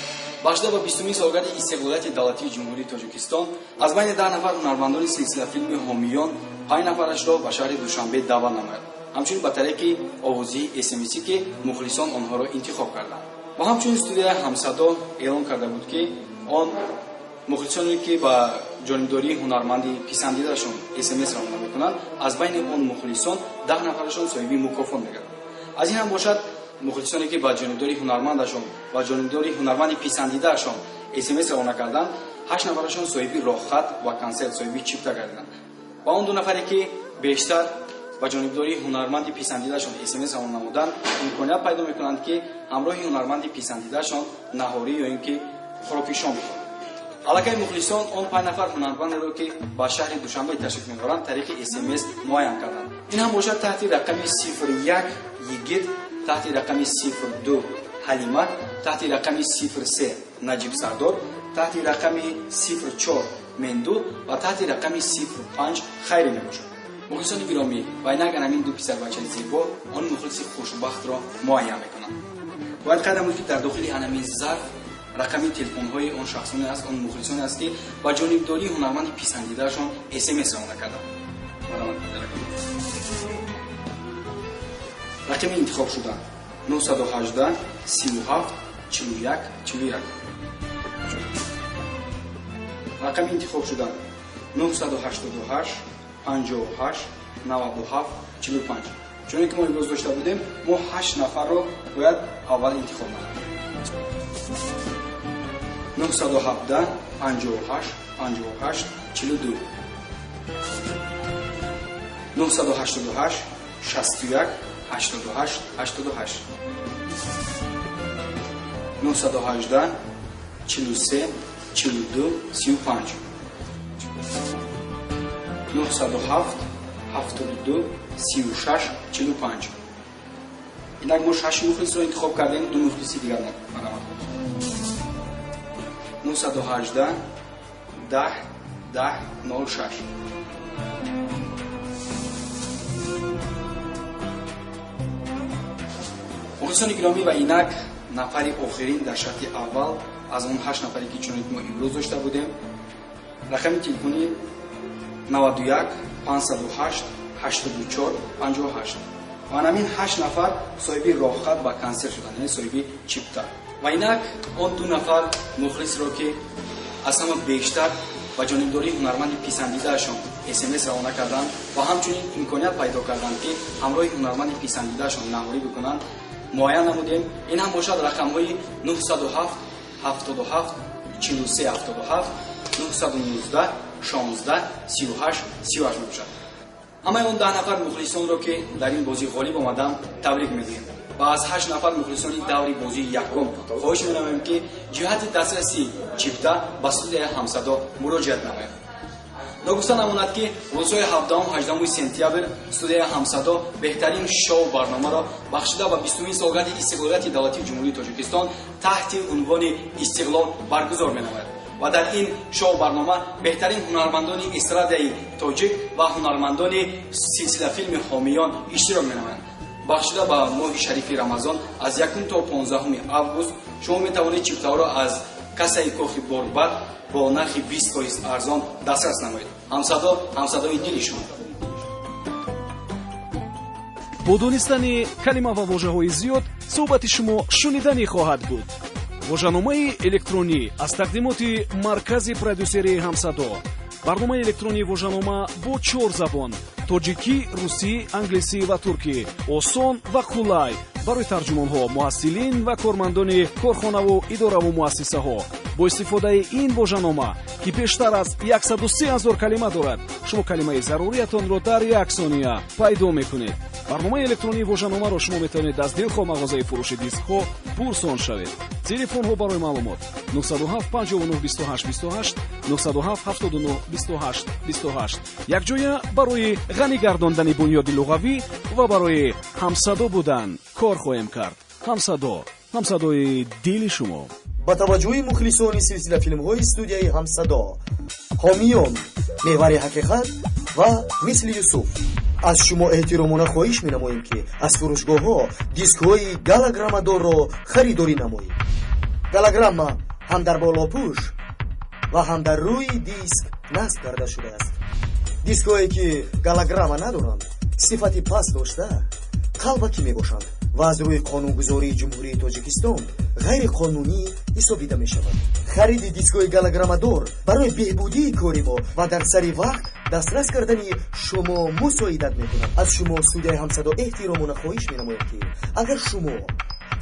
бахшида ба 20-умин солгарди истиқлолияти давлатии Ҷумҳурии Тоҷикистон аз байни 10 нафар ҳунармандони силсилафилми Ҳомиён 5 нафарашро ба шаҳри Душанбе даъват намояд, ҳамчунин ба тариқи овозии смс ки мухлисон онҳоро интихоб карданд. Ва ҳамчунин студияи Ҳамсадо эълон карда буд, ки он мухлисоне ки ба ҷонибдории ҳунарманди писандидашон смс равона мекунанд, аз байни он мухлисон 10 нафарашон соҳиби мукофот мегарданд. Аз ин ҳам бошад, мухлисоне ки ба ҷонибдори ҳунармандашон ва ҷонибдори ҳунарманди писандидаашон смс равона карданд, 8 нафарашон соҳиби роҳхат ва консерт, соҳиби чипта гардиданд. Ва он 2 нафаре ки бештар ба ҷонибдории ҳунарманди писандидаашон смс равона намуданд, имконият пайдо мекунанд, ки ҳамроҳи ҳунарманди писандидаашон наҳорӣ ё ин ки хӯроки шом бихӯранд. Аллакай мухлисон он 5 нафар ҳунармандеро, ки ба шаҳри Душанбе ташриф мебаранд, тариқи СМС муайян карданд. Ин ҳам бошад таҳти рақами 01 Йигит, таҳти рақами 02 Ҳалима, таҳти рақами 03 Наҷиб Сардор, таҳти рақами 04 Менду ва таҳти рақами 05 Хайрӣ мебошад. Мухлисони гиромӣ, ва инак анамин ду писарбачаи зебо он мухлиси хушбахтро муайян мекунанд. Бояд қайд намуд, ки дар дохили анамин зарф рақами телефонҳои он шахсоне аст, он мухлисоне аст, ки ба ҷонибдории ҳунарманди писандидаашон СМС равона карданд. Рақами интихобшуда 918 37 41 41. Рақами интихобшуда 988 58 97 45. Чуне ки мо имрӯз дошта будем, мо 8 нафарро бояд аввал интихоб намоем. 917 58 58 42, 988 61 88 88, 918 43 42 35, 907 72 36 45. Инак мо 6 мухлисро интихоб кардем, 2 мухлиси дигар марамад. 918 10 10 06. Мухлисони гиромӣ, ва инак нафари охирин дар шарти аввал аз он 8 нафаре, ки чуне мо имрӯз дошта будем, рақами телефони 91 508 84 58. Ва ҳамин 8 нафар соҳиби роҳхат ба консерт шуданд, яъне соҳиби чипта. Ва инак он 2 нафар мухлисро, ки аз ҳама бештар ба ҷонибдории ҳунарманди писандидаашон СМС равона карданд ва ҳамчунин имконият пайдо карданд, ки ҳамроҳи ҳунарманди писандидаашон наҳорӣ бикунанд, муайян намудем. Ин ҳам бошад рақамҳои 907 77 43 77, 919 16 38 38 мебошад. Ҳамаи он 10 нафар мухлисонро, ки дар ин бозӣ ғолиб омаданд, табрик мегӯем ва аз 8 нафар мухлисони даври бозии якум хоҳиш менамоем, ки ҷиҳати дастраси чипта ба студияи Ҳамсадо муроҷиат намояд. Ногуфта намонад, ки рӯзҳои 17-18 сентябр студияи Ҳамсадо беҳтарин шоу барномаро бахшида ба 20-умин солгарди истиқлолияти давлатии Ҷумҳурии Тоҷикистон таҳти унвони «Истиқлол» баргузор менамояд. Ва дар ин шоу барнома беҳтарин ҳунармандони эстрадаи тоҷик ва ҳунармандони силсилафилми Ҳомиён иштирок менамоянд. Бахшида ба моҳи шарифи Рамазон аз 1 то 15 август шумо метавонед чиптаҳоро аз кассаи кохи Борбад бо нархи 20% арзон дастрас намоед. Ҳамсадо, ҳамсадои дили шумо. Бо донистани калима ва вожаҳои зиёд суҳбати шумо шуниданӣ хоҳад буд. Вожаномаи электронӣ аз тақдимоти маркази продюсерии Ҳамсадо. Барномаи электронии вожанома бо чор забон: тоҷикӣ, русӣ, англисӣ ва туркӣ, осон ва қулай барои тарҷумонҳо, муҳассилин ва кормандони корхонаву идораву муассисаҳо. Бо истифодаи ин вожанома, ки бештар аз 103 ҳазор калима дорад, шумо калимаи заруриятонро дар як сония пайдо мекунед. Барномаи электронии вожаномаро шумо метавонед аз дилхоҳ мағозаи фурӯши дискҳо пурсон шавед. Телефонҳо барои маълумот: 907 59 28 28, 907 79 28 28. Якҷоя барои ғанӣ гардондани бунёди луғавӣ ва барои ҳамсадо будан кор хоҳем кард. Ҳамсадо, ҳамсадои дили шумо. Ба таваҷҷӯҳи мухлисони силсилафилмҳои студияи Ҳамсадо, Ҳомиён, Меҳвари ҳақиқат ва Мисли Юсуф, аз шумо эҳтиромона хоҳиш менамоем, ки аз фурӯшгоҳҳо дискҳои голограммадорро харидорӣ намоед. Голограмма ҳам дар болопӯш ва ҳам дар рӯи диск насб карда шудааст. Дискҳое, ки голограмма надоранд, сифати паст дошта, қалбакӣ мебошанд ва аз рӯи қонунгузории Ҷумҳурии Тоҷикистон ғайриқонунӣ ҳисобида мешавад. Хариди дискҳои голограммадор барои беҳбудии кори мо ва дар сари вақт дастрас кардани шумо мусоидат мекунад. Аз шумо студияи Ҳамсадо эҳтиромона хоҳиш менамояд, ки агар шумо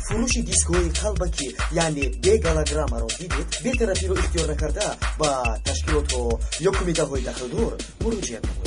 фурӯши дискҳои қалбакӣ, яъне бе голограммаро дидед, бетарафиро ихтиёр накарда, ба ташкилотҳо ё кумитаҳои дахлдор муроҷиат намоед.